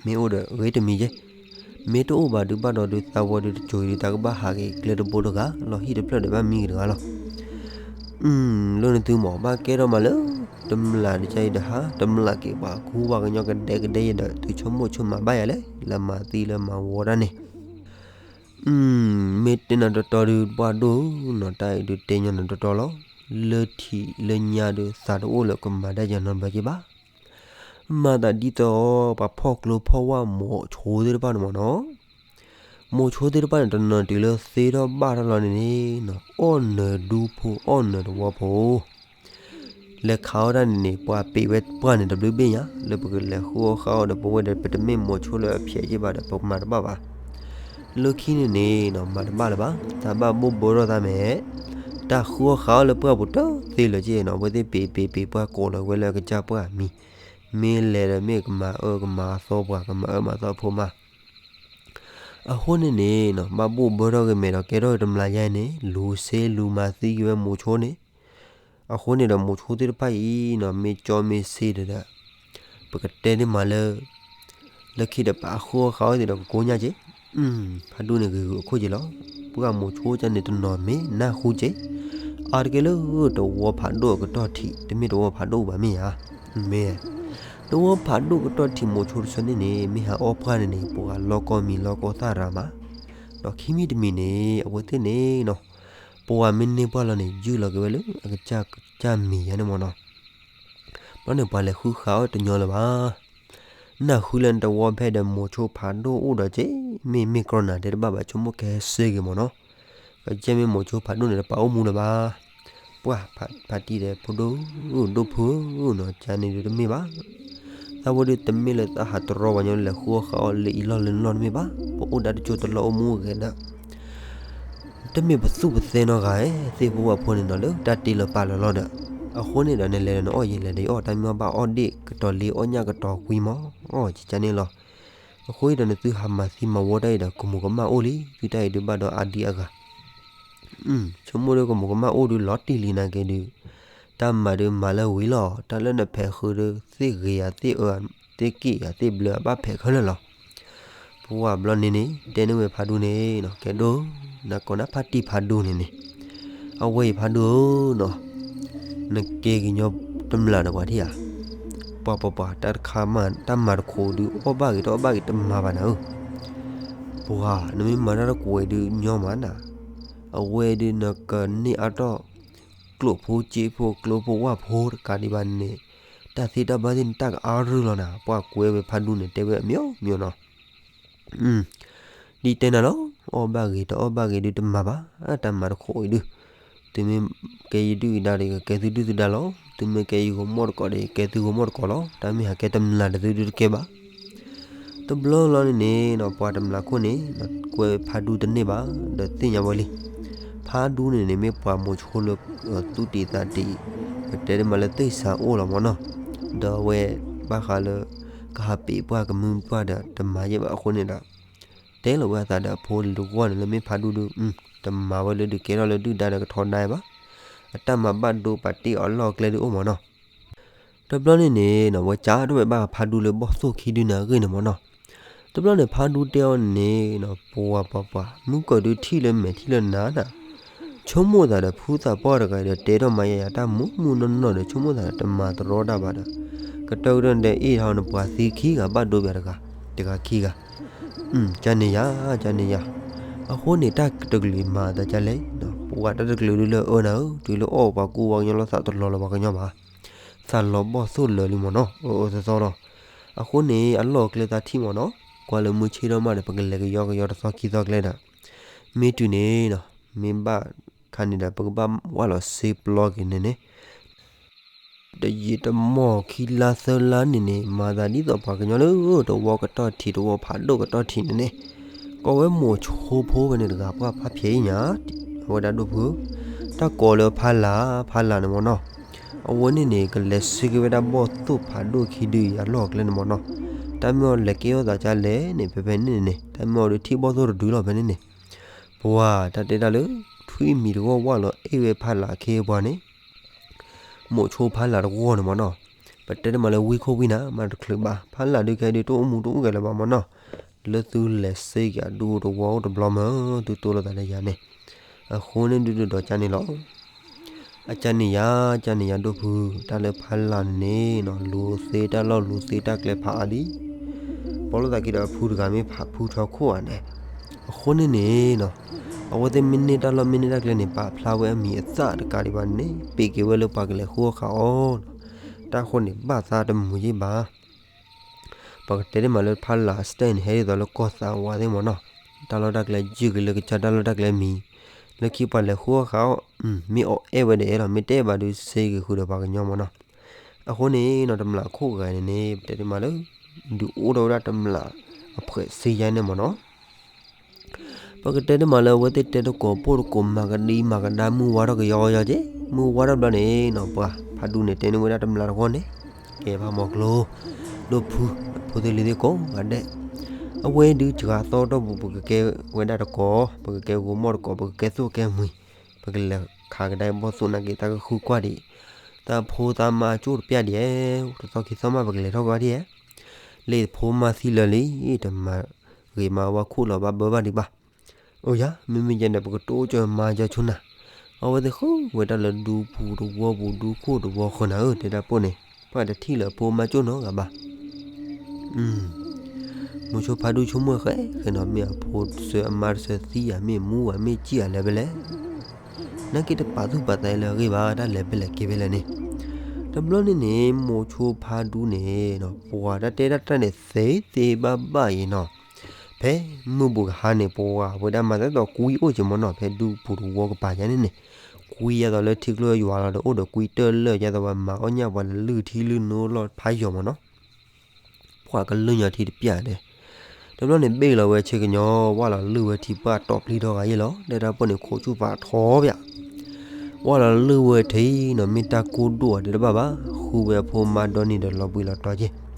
မ့ၢ်အိၣ်ဒီးဂ့ၤတမံၤယဲၢ် မ့ၢ်တအိၣ်ဘၣ်ဒုးဘၣ်ဒီးဒုးသးဝီဒုးတစိၤအံၤဒုးသးကဘၣ်ဟးက့ၤကျဲတဘိတဂၤ လီၤဟံၣ်တဖျၢၣ်ဒီးဘၣ်မံက့ၤတဂၤလီၤ လၢနသုမ့ၢ်ဘၣ်ကဲထီၣ်မးလၢ တမျးတကဲအံၤဒီးဟါ တမျးက့ၤပှၤကူပှၤကညီကဒဲကဒဲယဲဒီး သုဆိကမိၣ်ဆိကမးဘၣ်ယၤလဲၣ် လၢမၤသံလၢမၤဝီတၢ်န့ၣ် မ့ၢ်တဲနၤတီတီဒုး ပှၢ်ဒိၣ်နီၤ တၢ်အံၤဒုးတဲညီနၤတီတီလီၤ လၢထံးလၢညါဒုး သးတအိၣ်လၢကမၤတၢ်ယၤနီတဘျီက့ၤဘၣ် မၤသးဒ်သိး ပှၤဖီၣ်ကျိဖီၣ်ဝၣ်မိၤဆိသ့ၣ်တဖၣ်န့ၣ်မ့ၢ်နီၤ မိၤဆိသ့ၣ်တဖၣ်န့ၣ် တနီၤတုၤလၢသ့ထီၣ်ဘၣ်ထီၣ်လီၤန့ၣ်န့ၣ် အီၣ်နၢၤဒူဖိ အီၣ်နၢၤတဝီဖိ လဲၤခးအီၣ်တၢ်န့ၣ်န့ၣ် ပှၤပ့ၤဝဲပှၢ်န့ၣ် တဘျုးဘ့ၣ်ညါ လၢပကလဲၤဃုအီၣ်ဃုအီၣ်ဒီး ပဝဲဒီး ပတမ့ၢ်မိၤဆိလၢအဖျဲးယ့ၢ်ဘၣ်ဒီး ပကမၤတဘၣ်ဘၣ် လၢခံန့ၣ်န့ၣ်နီၤ မၤတဘၣ်လၢၤဘၣ် သးဘၣ်ဘိၣ်ဘၢထီၣ်သးမဲာ် တၢ်ဃုအီၣ်ဃုအီၣ်လၢပှၢ်ပူၤတသ့လၢၤက့နီၤ အဝဲသ့ၣ်ပ့ၤပ့ၤပ့ၤပှၢ်ကိးလီၤဝဲလၢအကစၢ်ပှၢ်မံၤ မ့ၢ်လဲၤဒီးမ့ၢ်ကမၤအၢကမၤသီပှၤ ကမၤအၢမၤသီဖိမး အဃိန့ၣ်န့ၣ်နီၤ ဘၣ်ဘိၣ်ဘၢထီၣ်ဂ့ၤမဲာ်ဒီးကဲထီၣ်ဂ့ၤတမျးယါန့ၣ် လူၤစ့လူၤမၤသံက့ၤဝဲမိၤဆိန့ၣ် အဃိန့ၣ်ဒီးမိၤဆိသ့ၣ်တဖၣ်အံၤနီၤ မ့ၢ်ကၠီမ့ၢ်စ့ဒီး ပကတဲန့ၢ်မးလၢ လၢခံဒီးပာ်ဃုအီၣ်ဃုအီၣ်သ့ၣ်ဒီးကကိးညါက့ၤ ဖးဒူန့ၣ်ဂ့ၤဂ့ၤအခိၣ်က့ၤလီၤ ပှၢ်မိၤဆိကၢ်န့ၣ်တနီၤမ့ၢ်နၢ်ဟူက့ၤ အါတက့ၢ်လၢတဝီဖးဒိၣ်အကတီၢ်ထံး တမ့ၢ်တဝီဖးဒိၣ်ဘၣ်မ့ၢ်ဧါ မ့ၢ် တဝီဖးဒိၣ်ကတီၢ်ထံးမိၤဆိတဆၢန့ၣ်န့ၣ် မ့ၢ်ဟးအီၣ်ပှၢ်န့ၣ်န့ၣ် ပှၤလီၢ်ကီၢ်မံၤလီၢ်ကီၢ်သၣ်ရၤမး ဒီးခံမံၤတမံၤန့ၣ် အဝဲသ့ၣ်န့ၣ်နီၤ ပှၤမ့ၢ်န့ၢ်ပှၢ်လီၤန့ၣ် ယုၢ်လီၤက့ၤဝဲလၢအကစၢ်ကစၢ်မံၤယါန့ၣ်မ့ၢ်နီၤ ဘျီန့ၣ်ပှၤလဲၤဃုဃုအီၣ်တညီလၢၤဘၣ် နၢ်ဟူလၢနတဝီဖဲဒီးမိၤဆိဖးဒိၣ်အိၣ်ဒီးက့ မ့ၢ်မ့ၢ်ကြီနၤတဲတဘၣ်ဘၣ် ဆိကမိၣ်ကဟဲစ့က့ၤမ့ၢ်နီၤ ကကဲမ့ၢ်မိၤဆိဖးဒိၣ်န့ၣ် တပာ်အိၣ်မူလၢၤဘၣ်. ပှၤဖးတံၢ်ဒီး ဖိဒိၣ်, ဒိၣ်ဖုဧၢနီၤ, ကန့ၣ်ဒုးတမ့ၢ်ဘၣ်. သးဝဲဒုးတမ့ၢ်လၢသးဟးတရီပှၤကညီလၢလဲၤဃုအီၣ်ဃုအီလၢအံၤလီၢ်လၢနလီၢ်တမ့ၢ်ဘၣ်. ပအိၣ်ဒၣ်တကၠိတလီၢ်အိၣ်မူအိၣ်ဂဲၤဒီး တမ့ၢ်ပသူၣ်ပသဲနီတဂၤဧါ, သ့ၣ်ဖိဝၣ်ဖိန့ၣ်နီၤ လၢတၢ်တ့လီၤပာ်လီၤလီၤဒီး အဃိန့ၣ်ဒီး နလဲၤဒီးနအီၣ်ယလဲၤဒီးယအီၣ်, တၢ်မ့ၢ်အီၣ်ဘၣ်အီၣ်ဒ့ၣ်ကတီၤလ့အီၣ်ညၣ်ကတီၤကွံမး, အီၣ်ကကန့ၣ်လီၤ. အဃိဒီးနသုဟးမၤသံမၤဝီတၢ်အံၤဒီး ကမူၤကမၣ်အိၣ်လံ, သုတၢ်အံၤဒုးဘၣ်ဒီးအါဒံအါဂၤ ဆိကမိၣ်ဒီးကမူၤကမၣ်အိၣ်ဒုးလီၤတံၢ်လံနာ်က့ဒုး, တၢ်မၤဒုးမၤလၢဝံၤလီၤ, တၢ်လၢနဖဲးဃုာ်ဒီး သ့ၣ်ဂ့ၤယၤသ့ၣ်အၢ သ့ၣ်က့ၣ်ယၤသ့ၣ်ဘျၢ အဘၣ်ဖဲးခဲလၢာ်လီၤ. ပှၤဘျီန့ၣ်န့ၣ် တဲန့ၢ်ဝဲဖးဒူန့ၣ်နီၤ, ကဲဒိၣ်, နကိးနၤဖးတံၢ်ဖးဒူန့ၣ်န့ၣ်, အဝဲအံၤဖးဒူဧၢနီၤ, နကဲကညီတမျာ်ဒီးပှၤထံၣ်ဧါ, ပှၤပှၤပှၤ တၢ်တခါမး တၢ်မၤတခိးဒုး အီၣ်ဘၣ်ဂ့ၤတအီၣ်ဘၣ်ဂ့ၤတမၤဘၣ်နၤဧၢ, ပှၤ နမ့ၢ်မၤတၢ်တကွဲးဒုးညီမးနၤ, အဝဲဒုးနကန့ၢ်အါထီၣ် ကျိာ်ဖိစ့ဖိကျိဖိဝၣ်ဖိတကးဒံးဘၣ်န့ၣ်, တၢ်သ့တၢ်ဘၣ်သ့ၣ်န့ၣ် တၢ်ကအါရူၢ်လီၤနၤ, ပှၤကွဲးဝဲဖးဒူန့ၣ် တဲဝဲအမျိုးမျိုးနီၤ. ဒ်တဲနၤလီၤ, အီၣ်ဘၣ်ဂ့ၤတအီၣ်ဘၣ်ဂ့ၤဒုးတမၤဘၣ်, တၢ်မၤတခိးအံၤဒုး, သုမ့ၢ်ကဲယဒုၣ်ယဒါဒီး ကကဲသုဒုၣ်သုဒါလီၤ, သုမ့ၢ်ကဲယဂီၤမီၢ်တကိးဒီး ကဲသုဂီၤမီၢ်တကိးလီၤ, တၢ်မ့ၢ်ဟးကဲတမျာ်ဒီးသုဒုးတကဲဘၣ်. တဘျီလီၤန့ၣ်န့ၣ်နီၤ ပှၤတမျာ်ခိၣ်န့ၣ် ကွဲးဖးဒူတန့ၢ်ဘၣ်, ဒီးသ့ၣ်ညါဝဲလံ. ဖးဒူန့ၣ်န့ၣ် မ့ၢ်ပှၤမိၤဆိလၢ သူၣ်တံာ်သးတံာ်, ပတဲတမးလၢသ့ၣ်စၢ်အိၣ်လီၤမၢ်နီၤ, ဒီးအဝဲဘၣ်ဃးလၢ ကဟးပ့ၤပှၢ်ကမုၢ်ပှၢ်ဒီးတမၤယဲၢ်ဘၣ်အဃိန့ၣ်ဒီး တဲလီၤဝဲအသးဒီးအဖိလံၤတဂီၢ်န့ၣ် လၢမ့ၢ်ဖးဒူဒုး တမၤဝဲလၢဒုးကဲထီၣ်လၢဒုၣ်ဒါဒီးကထီဒါဘၣ်, အတၢ်မၤဘၣ်ဒိပာ်တ့ၢ်အီၤလီၢ်ကျဲဒုးအိၣ်မၢ်နီၤ. တဘျီန့ၣ်န့ၣ်နီၤ ဝဲကးထီၣ်ဝဲဘၣ်ဖးဒူလၢဘီၣ်သိၣ်ခံဒုန့ၣ်အဂ့ၢ်န့ၣ်မၢ်နီၤ. တဘျီန့ၣ်ဖးဒူတဲအီၤန့ၣ်နီၤ ပှၤပှၤပှၤ မုၢ်ကီၢ်ဒုးထံၣ်လၢမဲာ်ထံၣ်လၢနၤနၤ, ဆိကမိၣ်သးဒီးဖုသးပှၢ်တဂၤဒီး တဲထီၣ်မၤယၤယၤတၢ်မူးမူးနီၢ်နီၢ်ဒီး ဆိကမိၣ်သးဒီးတမၤတရီတၢ်ဘၣ်ဒီး ကတၢၢ်ကတၢၢ်န့ၣ်ဒီး အ့ၣ်ထီၣ်န့ၣ်ပှၤသံခံဂၤဘၣ်ဒိပၠးတဂၤ, တဂၤခံဂၤ ကန့ၣ်ယၤ ကန့ၣ်ယၤ. အဃိန့ၣ် တၢ်တကလုာ်မၤသးဒ်လဲၣ်, ပှၤတၢ်တကလုာ်ဒုးလၢအၢနၤဧၢ, တုၤလၢအီၣ်ပှၤကူပှၤကညီလီၤ သးတလီၤလၢၤပှၤကညီဘၣ်, သးလီၤဘီၣ်သိၣ်လၢာ်လံမၢ်နီၤ, အၢအၢသီသီလီၤ. အဃိန့ၣ် အလီၢ်အကျဲသးထံၣ်မၢ်နီၤ, ကွၢ်လၢမုၢ်ဆ့ၣ်ထီၣ်မးဒီး ပကလဲၤကယီကယီတသီခံသီကျဲဒီး, မ့ၢ်တုၤန့ၣ်နီၤ, မ့ၢ်ဘၣ်ခါန့ၣ်ဒီး ပကဘၣ်ဝၢ်လီၤစ့ပျီက့ၤန့ၣ်န့ၣ် တယံာ်တမီၢ်ခံလါသၢလါန့ၣ်န့ၣ် မၤသးဒ်သိးပှၤကညီလၢ တဝီကတီၢ်ထံး တဝီဖးဒိၣ်ကတီၢ်ထံးန့ၣ်န့ၣ်, ကိးဝဲမိၤဆိဖိဖဲန့ၣ်တဂၤ ပှၢ်ဖးဖျဲးအံၤညါ, အဝဲဒၣ်ဒိၣ်ဖု, တၢ်ကိးလၢဖးလၢ်, ဖးလၢ်န့ၣ်မၢ်နီၤ, အဝဲန့ၣ်န့ၣ် ကလဲၤစ့က့ၤဝဲဒၣ်ဘီၣ်သိၣ်ဖးဒိၣ်ခံဒုအံၤအလီၢ်အကျဲန့ၣ်မၢ်နီၤ, တၢ်မ့ၢ်အီၤလဲၤကဲထီၣ်သးဒ်လဲၣ်န့ၣ် ဖဲဖဲန့ၣ်န့ၣ် တၢ်မ့ၢ်အီၤဒုးထံၣ်ဘီၣ်သိၣ်တဒုလီၤဖဲန့ၣ်န့ၣ်, ပှၤ တၢ်တဲတၢ်လၢ ထွံၣ်မံၤတဂီၢ်ဝၢ်လီၤအဲၣ်ဝဲဖးလၢ်အခ့အပှၤန့ၣ် မိၤဆိဖးလၢ်တဂီၢ်န့ၣ်မၢ်နီၤ, ပတဲတမးလၢဝံခိၣ်ဝံနၤ မၤတချုးဘၣ်, ဖးလၢ်ဒုးခဲဒုး တအိၣ်မူတအိၣ်ဂဲၤလၢၤဘၣ်မၢ်နီၤ, လၢသုလဲၤစ့က့ၤအဒူတဝီအိၣ်တဘျီမၢ် သုတိၢ်လိာ်သးဒီးယၤန့ၣ်, အဃိန့ၣ်ဒုးဒီးကန့ၣ်လီၤ. အကန့ၣ်ယၤ ကန့ၣ်ယၤဒိၣ်ဖု, တၢ်လၢဖးလၢ်န့ၣ်န့ၣ်နီၤ လူၤသ့တၢ်လီၢ်လူၤသ့တၢ်ကျဲဖးအါလံ ပီလိာ်သးခံဒီးအဖုတဂၤမ့ၢ်ဖးဖုထီခိၣ်ဧါန့ၣ်, အဃိန့ၣ်န့ၣ်နီၤ, အဝဲသ့ၣ်မ့ၢ်န့ၢ်တၢ်လီၢ်မ့ၢ်န့ၢ်တၢ်ကျဲန့ၣ် ပာ်ဖျါဝဲအမံၤအသၣ်တကးဒံးဘၣ်န့ၣ် ပ့ၤက့ၤဝဲလၢပှၤကလဲၤဃုအီၣ်ဃုအီနီၤ, တၢ်ဃိန့ၣ် ဘၣ်သးတမုာ်ယ့ၢ်ဘၣ်. ပကတဲန့ၣ်မးလၢဖးလၢ်အစတဲန့ၣ် ဟဲဒ်သိးလၢကီၢ်သးဝးသ့ၣ်မၢ်နီၤ, တၢ်လီၢ်တၢ်ကျဲယုၢ်က့ၤလၢကစၢ်တၢ်လီၢ်တၢ်ကျဲမံၤ, လၢခံပှၤလဲၤဃုအီၣ်ဃုအီ, မ့ၢ်အီၣ်အဲၣ်ဝဲဒီးအဲၣ်လီၤ, မ့ၢ်တအဲၣ်ဘၣ်ဒုး စ့က့ၤဃုာ်ဒီးပှၤကညီမၢ်နီၤ. အဃိန့ၣ်နီၤ တမျာ်ခိၣ်ဂၤန့ၣ်န့ၣ် ပတဲန့ၣ်မးလၢ ဒုးအိၣ်ထီၣ်ဝဲဒၣ်တမျာ်အဖှဲးစ့ယါန့ၣ်မၢ်နီၤ. ပကတဲန့ၣ်မးလၢအဝဲသ့ၣ်တဲသကိးပိၢ်သကိးမၤကဒံမၤကဒါမုၢ်ဝါထီၣ်ကယီကယီက့ၤ, မုၢ်ဝါထီၣ်ဘျီန့ၣ်နီၤ ပှၤဖးဒူန့ၣ်တဲန့ၢ်ဝဲဒၣ်တမျာ်တဂီၢ်န့ၣ်, ကဲဖးမီၤကျိ ဒိၣ်ဖု ဖိသ့ၣ်လံၤသ့ၣ်ကိးဂၤဒဲး, အဝဲဒုးစှၤသီတီၢ်ပူၤ ပကကဲဝဲဒၣ်တကိး, ပကကဲဂိၤမီၢ်တကိး, ပကကဲသိၣ်ကဲမှံၤ, ပကလဲၤခးကဒါဘီၣ်သိၣ်နာ်က့ တၢ်ကဃုကွၢ်ဒံး, တၢ်ဖိသၣ်မါကၠိၣ်တပျၢ်ဒံး, တသီခံသီမး ပကလဲၤထီၣ်ကဘၣ်ဒံး, လ့ၣ်ဖိမါသံလၢာ်လံ, တမၤဂ့ၤမၤဝါခိၣ်လီၤဘၣ်ဘၢဘၣ်ဒံးဘၣ်. အိၣ်ယၤ မ့မ့ၢ်ယဲန့ၣ် ပကတိၢ်ကၢမၤကၢဆိနၤ, အဝဲသ့ၣ်ဃုဝဲတၢ်လၢဒူပူၤတဝီပူၤ ဒူခိၣ်တဝီဃၢၤနၤဧၢ တဲဒၣ်ပိၢ်န့ၣ်, ပှၤတထံၣ်လၢဖိမါကၠိၣ်နီတဂၤဘၣ်. မိၤဆိဖးဒူဆိကမိၣ်ဃဲဃဲနီၤ မ့ၢ်အဖိတစၢၤအမါတစၢၤသံဧါ မ့ၢ်မူဧါ မ့ၢ်ကံၣ်ဧါ လဲၤဖဲလဲၣ်, နာ်က့တပာ်သူၣ်ပာ်သးလၢအဂ့ၢ်ဘၣ် တၢ်လဲၤဖဲလဲၣ်က့ၤဖဲလဲၣ်န့ၣ်, တဘျီန့ၣ်န့ၣ် မိၤဆိဖးဒူန့ၣ် ပှၤတၢ်တဲတၢ်တၢ်န့ၣ် သ့သ့ဘၣ်ဘၣ်အံၤနီၤ, ဖဲမုၢ်ဘူးကဟါန့ၣ် ပှၤဝဲဒၣ်မၤသးဒ်သိးကွံအိၣ်က့ၤမ့ၢ်နီၤ ဖဲဒူပူၤတဝီကပၤယါန့ၣ်န့ၣ်, ကွံယါသိးလၢထံကျိယွၤလီၤဒီး အိၣ်ဒီးကွံတၢၢ်လၢာ်ယါသိးဝဲ မၤအီၣ်ညၣ်ပှၤလၢလုၢ်ထံလုၢ်နိလီၢ်ဖးယိာ်မ့ၢ်နီၤ. ပှၤကလုၢ်ညီထံတပျၢ်ဒဲး, တဘျီန့ၣ်ဘ့ၣ်လီၤဝဲဆၢကညီ ဝၢ်လီၤလုၢ်ဝဲထံပှၢ်တီၤပျံၤထီၣ်ဂၤယဲၢ်လီၤ. ဒဲဒၣ်ပှၢ်န့ၣ်ခိးဆူၣ်ဖးထီဘၣ် ဝၢ်လီၤလုၢ်ဝဲထံနီၤ မ့ၢ်တၢ်ကိၢ်ဒိၣ်အီၤဒဲးတဘၣ်ဘၣ်, ဃုဝဲအဖိမါဒီနံၤဒီးလီၤဘှံးလီၤတီၤက့ၤ,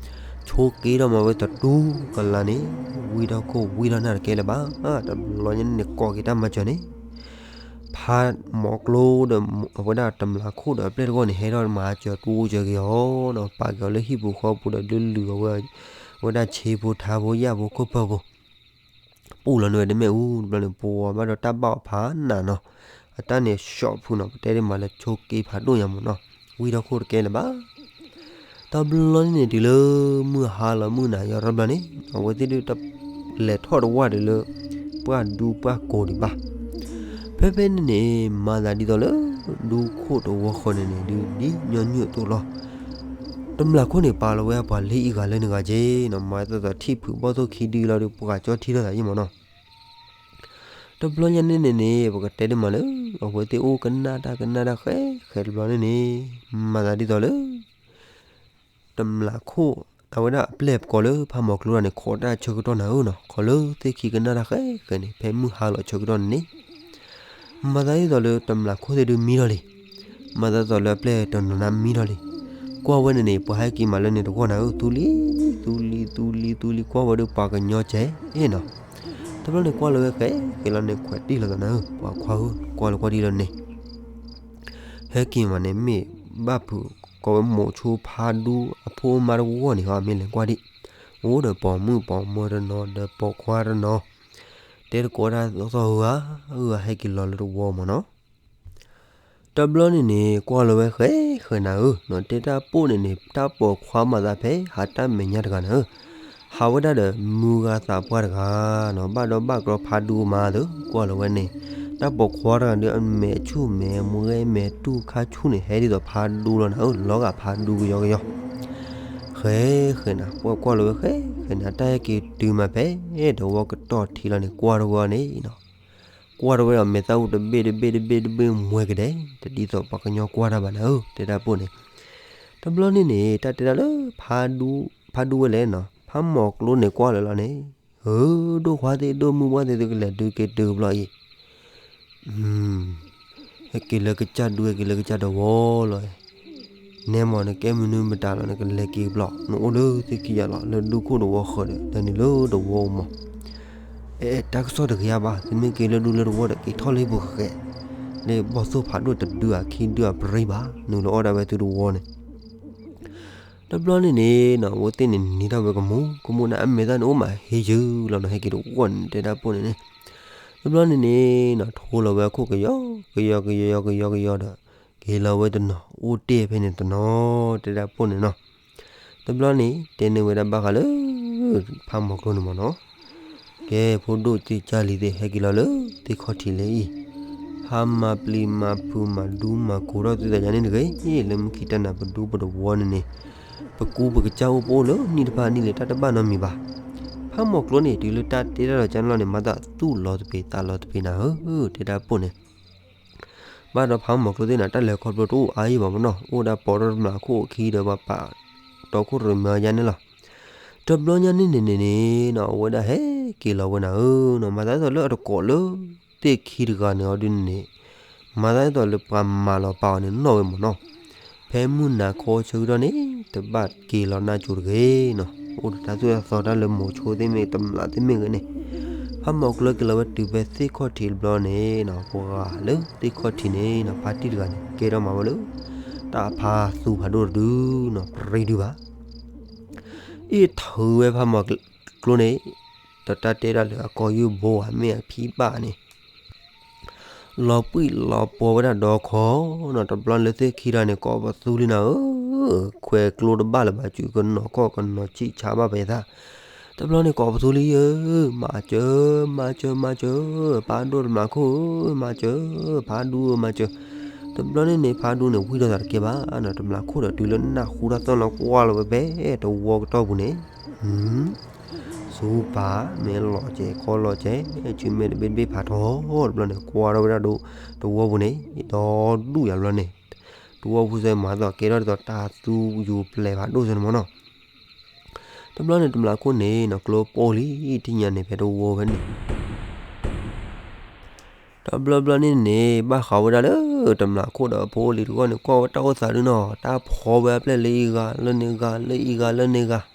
ဆိးက့ထီၣ်မၤဝဲတတူကလါန့ၣ်, ဝံထီၣ်ခိၣ်ဝံထီၣ်နၢ်တကဲလၢၤဘၣ်. တဘျီညါန့ၣ်န့ၣ် ကိးက့ၤတၢ်မၤစၢၤန့ၣ် ဖးမီၤကျိဒီး အဝဲဒၣ်တမျးခိၣ်ဒီးအပျဲၢ်တဂီၢ်န့ၣ် ဟဲထီၣ်မၤစၢၤတူစၢၤက့ၤအီၤ, ပာ်က့ၤအီၤလၢဟံၣ်ပူၤဃီပူၤဒီး ဒုးလုၢ်အီၤဝဲ အဝဲဒၣ်ဆ့ဖိထါဖိယာ်ဖိခိၣ်ပၢၢ်ဖိ ပူၣ်လီၤန့ၢ်ဝဲတမ့ၣ်အူတဘျီန့ၣ် ပှၤဘၣ်ဒီးတၢ်ဘၣ်အီၤဖးနးနီၤ, အတၢ်န့ၣ် short ဖုနီၤ ပတဲဒ်မးလၢဆိးက့ဖးဒိၣ်ညါမ့ၢ်နီၤ, ဝံထီၣ်ခိၣ်တကဲလၢၤဘၣ်. တဘျီန့ၣ်န့ၣ် တုၤလၢမုၢ်ဟါလီၤမုၢ်နၤယီၤတဘျီန့ၣ် အဝဲသ့ၣ်ဒုးတလဲၤထီၣ်တဝၢ်ဒီးလၢ ပှၢ်ဒူပှၢ်ကိးဒံးဘၣ်. ဖဲဖဲန့ၣ်န့ၣ် မၤသးဒ်သိးလၢ ဒူခိၣ်တဝီဃီန့ၣ်န့ၣ် ဒုးဒ်ညီနုၢ်အသိးလီၤ. တမျးခိၣ်န့ၣ် ပာ်လီၤဝဲအပှၤလၢအံၤဂၤလၢန့ၣ်ဂၤက့ၤနီၤ, မၤသးဒ်သိးထံၣ်ဖုးဘီၣ်သိၣ်ခံဒုလီၤဒီး ပှၤကၠီထံထီၣ်သးယံၢ်မ့ၢ်နီၤ. တဘျီညါန့ၣ်န့ၣ်န့ၣ် ပကတဲဒ်မးလၢ အဝဲသ့ၣ်အိၣ်ကနၣ်တၢ်ကနၣ်တၢ်ဃဲဃဲတဘျီန့ၣ်န့ၣ် မၤသးဒ်သိးလၢ တမျးခိၣ် အဝဲဒၣ်အပျဲၢ်ကိးလၢဖးမီၤကျိတဂၤန့ၣ် ခိးတၢ်ဆၢကတီၢ်နၤဧၢနီၤ, ခိးလၢသ့ၣ်ခံကနၣ်တၢ်ဃဲဃဲန့ၣ် ဖဲမုၢ်ဟါလီၤဆၢကတီၢ်န့ၣ်န့ၣ် မၤသးဒ်သိးလၢတမျးခိၣ်သ့ၣ်ဒုးမံထီၣ်လံ, မၤသးဒ်သိးလၢအပျဲၢ်တနီၤနၤမံထီၣ်လံ. ကွၢ်ဝဲန့ၣ်န့ၣ် ပှၤဟဲက့ၤမးလၢန့ၣ်တဂီၢ်နၤဧၢ, သူလံ, သူလံ, သူလံ, သူလံ, ကွၢ်ဝဲဒီးပှၤကညီကဲနီၤ. တဘျီန့ၣ်ကွၢ်လီၤဝဲဃဲဃဲလီၤန့ၣ် ခွဲးတံၢ်လီၤသးနၤဧၢ, ပှၤခွါဧၢ, ကွၢ်လီၤကွၢ်ဒ်လီၤန့ၣ် ဟဲက့ၤမးန့ၣ် မ့ၢ်ဘၣ်ဖုးကိးဝဲမိၤဆိဖးဒူအဖိအမါတဂီၢ်န့ၣ်ဟီ, မ့ၢ်လဲၤကွၢ်ဒံး, အိၣ်ဒီးပိာ်မုၣ်ပိာ်မၢၤတနီၤ ဒီးပိာ်ခွါတနီၤ, တဲတကိးတၢ်သီၣ်ဂုၤဂၤ, ဂုၤဂၤဟဲက့ၤလီၤလၢတဝီမးနီၤ. တဘျီန့ၣ်န့ၣ် ကွၢ်လီၤဝဲဃဲဃဲနၤဧၢ, တဲတၢ်ပိၢ်န့ၣ်န့ၣ် တၢ်ပိာ်ခွါမၤသးဖဲ ဟးတၢ်မဲာ်ညါတဂၤနၤဧၢ, ဟးဝဲဒၣ်ဒီးမုၢ်ဂၤသးပှၢ်တဂၤနီၤ, ဘၣ်ဒီးဘၣ်ကြီဖးဒူမးသၢ, ကွၢ်လီၤဝဲန့ၣ် တၢ်ပိာ်ခွါတဂၤဒီး အမဲာ်ဆူၣ်မဲာ်မှဲမဲာ်တူၢ်ခါဆူၣ်န့ၣ် ဟဲဒ်သိးဖးဒူလီၤနၤဧၢ, လီၤဂာ်ဖးဒူကယီကယီ ဃဲဃဲနၤ, ပှၤကွၢ်လီၤဝဲဃဲဃဲနၤ, တၢ်ဟဲက့ၤတုၤမးဖဲ တဝီကတီၢ်ထံလီၤန့ၣ် ကွၢ်တဝဲန့ၣ်နီၤ, ကွၢ်တဝဲဒီးမဲာ်သၣ်အူတဘ့ၣ်တဘ့ၣ်တဘ့ၣ်တဘ့ၣ်မှဲကဒဲ, တဒ်သိးပှၤကညီကွၢ်တၢ်ဘၣ်နၤဧၢ, တဲတၢ်ပိၢ်န့ၣ်. တဘျီန့ၣ်န့ၣ် တၢ်တဲဒၣ်လၢ ဖးဒူဝဲလဲၣ်နီၤ, ဖးမီၤကျိန့ၣ်ကွၢ်လၢာ်လီၤန့ၣ်, ဧၢ, ဒိၣ်ခွါသ့ၣ်ဒိၣ်မုၢ်ဝါသ့ၣ်သုကလဲၤဒုးက့ၤတုၤဘျီအံၤ ဟဲက့ၤလၢကစၢ်ဒူ ဟဲက့ၤလၢကစၢ်တဝီလီၤ. နဲမ့ၢ်နကဲမနုၤမတၤလီၤ နကလဲၤက့ၤဘျီ, နအိၣ်လၢသ့ၣ်ခံယၤလီၤ လၢဒူခိၣ်တဝီဃၢၤဒီး လဲၤနုာ်လၢတဝီမး. အဲ တၢ်ကစီၣ်တကယၤဘၣ်, သုမ့ၢ်က့ၤလၢဒူလၢတဝီဒီး က့ၤထီၣ်လၢဟံၣ်ပူၤဃဲး, လၢဘီၣ်သိၣ်ဖးဒိၣ်တဒုအခံဒုအပြံဘၣ်, နုာ်လၢအီၣ်ဒၣ်ဝဲသုတဝီန့ၣ် တဘျီန့ၣ်န့ၣ်နီၤ အဝဲသ့ၣ်န့ၣ်နံၤထီၣ်ဝဲကမူၤကမူၤန့ၣ် အမဲာ်သၣ်န့ၣ်အိၣ်မးဟ့ယုာ်လီၤနီၤ ဟဲက့ၤတဝီန့ၣ် တဲဒၣ်ပိၢ်န့ၣ်န့ၣ်. တဘျီန့ၣ်န့ၣ်နီၤ ထိလီၤဝဲအခိၣ်ကယီ ကယီကယီကယီကယီဒီး က့ၤလီၤဝဲတနီၤ အိၣ်တ့ၢ်ဖဲန့ၣ်တနီၤ တဲဒၣ်ပိၢ်န့ၣ်နီၤ. တဘျီန့ၣ် တဲန့ၢ်ဝဲဒၣ်ဘၣ်ဃးလၢ ဖးမီၤကျိန့ၣ်မ့ၢ်နီၤ ကဲ ဖိဒိၣ်သ့ၣ်ကၢ်လံၤသ့ၣ် ဟဲက့ၤလီၤလၢသ့ၣ်ခီၣ်ထံးလၢအံၤ, ဟးမၤပျံၤမၤဖုးမၤဒူမၤကိၤထီၣ်သုသးယါန့ၣ်တဂ့ၤ, လၢမုၢ်ခံတၢ်နၤပဒူပတဝီန့ၣ်န့ၣ် ပကူပကစၢ်အိၣ်ပအိၣ်လၢနံၣ်တဖၣ်နံၣ်လံၤတၢ်တဘၣ်နီတမံၤဘၣ်. ဖးမီၤကျိန့ၣ် တုၤလၢတၢ်တဲတၢ်လီၤကၢ်န့ၣ်လီၤန့ၣ် မၤသးသူၣ်လီၤသပ့ၤသးလီၤသပ့ၤနၤဧၢ, တဲဒၣ်ပိၢ်န့ၣ် ဘၣ်ဒီးဖးမီၤကျိသ့ၣ်န့ၣ် တၢ်လဲၤခီဖျိတအိၣ်အါအံၤဘၣ်မ့ၢ်နီၤ, အိၣ်ဒၣ်ပိာ်ထီၣ်တမျးခိၣ်အခံဒီးပှၤပာ်တီခိၣ်ရိၣ်မဲယါန့ၣ်လီၤ. တဘျီညါန့ၣ်န့ၣ်န့ၣ်နီၤ အဝဲဒၣ်ဟဲက့ၤလီၤဝဲနၤဧၢနီၤ, မၤသးဒ်သိးလၢအတကိးလၢသ့ၣ်ခံတဂၤန့ၣ်အီၤဒ်န့ၣ်န့ၣ် မၤသးဒ်သိးလၢပှၤမၤလီၤပာ်အီၤန့ၣ်နီၣ်ဝဲမ့ၢ်နီၤ. ဖဲမုၢ်နၤခီဆၢကတီၢ်န့ၣ် တဘၣ်က့ၤလီၤနၢ်ကၠိတဂ့ၤနီၤ, အိၣ်ဒီးတၢ်သိၣ်တၢ်သီတၢ်လၢမိၤဆိသ့ၣ်မ့ၢ်တမျးသ့ၣ်မ့ၢ်ဂ့ၤန့ၣ်, ဖးမီၤကျိက့ၤလီၤဝဲတုၤဖဲသ့ၣ်ခီၣ်ထံးတဘျီန့ၣ်နီၤ ပှၤလၢသ့ၣ်ခီၣ်ထံးန့ၣ်နီၤ ဖါတံၢ်တဂၤန့ၣ် ကဲထီၣ်မၤဝဲလၢ တၢ်ဖးသူဖးဒိၣ်တဒုနီၤ ပြံဒုဘၣ် အ့ၣ်ထုးဝဲဖးမီၤကျိန့ၣ် ဒီးတၢ်တဲဒၣ်လၢအကိာ်ယူၢ်ဘိဧါ မ့ၢ်အဖံဘၣ်န့ၣ် လီၤပှံၢ်လီၤပှီၤဝဲဒၣ်ဒီးခီနီၤ, တဘျီလၢသ့ၣ်ခံတဂၤန့ၣ် ကိးပသူလံနၤဧၢ, ခွဲးကျိတဘၣ်လၢၤဘၣ် စုကနီၤခီၣ်ကနီၤဆံးဆါဘၣ်ပသး, တဘျီန့ၣ်ကိးပသူလံဧၢ, မၤစၢၤ မၤစၢၤ မၤစၢၤ, ဖးဒိၣ်တမျးခိၣ်ဧၢ မၤစၢၤ, ဖးဒူဧၢ မၤစၢၤ, တဘျီန့ၣ်န့ၣ် ဖးဒူန့ၣ် ဝံၢ်ဒီးသးတကဲဘၣ်နီၤ, တမျးခိၣ်ဒီးတုၤလၢနၢ်ဟူတၢ်သီၣ်လီၤကွၢ်လီၤဝဲဖဲတဝီကတီၢ်ပူၤန့ၣ် စီၤ ထူပာ် မ့ၢ်လီၤစဲးခီလီၤစဲး ဆူမဲာ်တဘ့ၣ်တဘ့ၣ်ဖးထီ တဘျီန့ၣ် ကွၢ်ထီၣ်ဝဲဒၣ်ဒိ တဝီပူၤန့ၣ် ဒီဒူၣ်ယၤဘျီန့ၣ် တဝီပူၤစဲးမၤသီၣ် ကဲထီၣ်ဒ်သိးတၢ်သူယူၤပျဲၢ်ဖးဒိၣ်စဲးန့ၣ်မ့ၢ်နီၤ. တဘျီန့ၣ် တမျးခိၣ်န့ၣ်နီၤ ကျိပိၢ်လံ ထံၣ်ညါန့ၣ် ဖဲတဝီဖဲန့ၣ် တဘျီဘျီန့ၣ်န့ၣ် ဘၣ်ဃးဝဲဒၣ်လၢ တမျးခိၣ်ဒီးအဖိလံၤတဂီၢ်န့ၣ် ကွၢ်ဝဲတၢ်အိၣ်သးဒုနီၤ တၢ်ဖီဝဲအပျဲၢ်လၢအံၤဂၤ လၢန့ၣ်ဂၤ လၢအံၤဂၤ လၢန့ၣ်ဂၤ.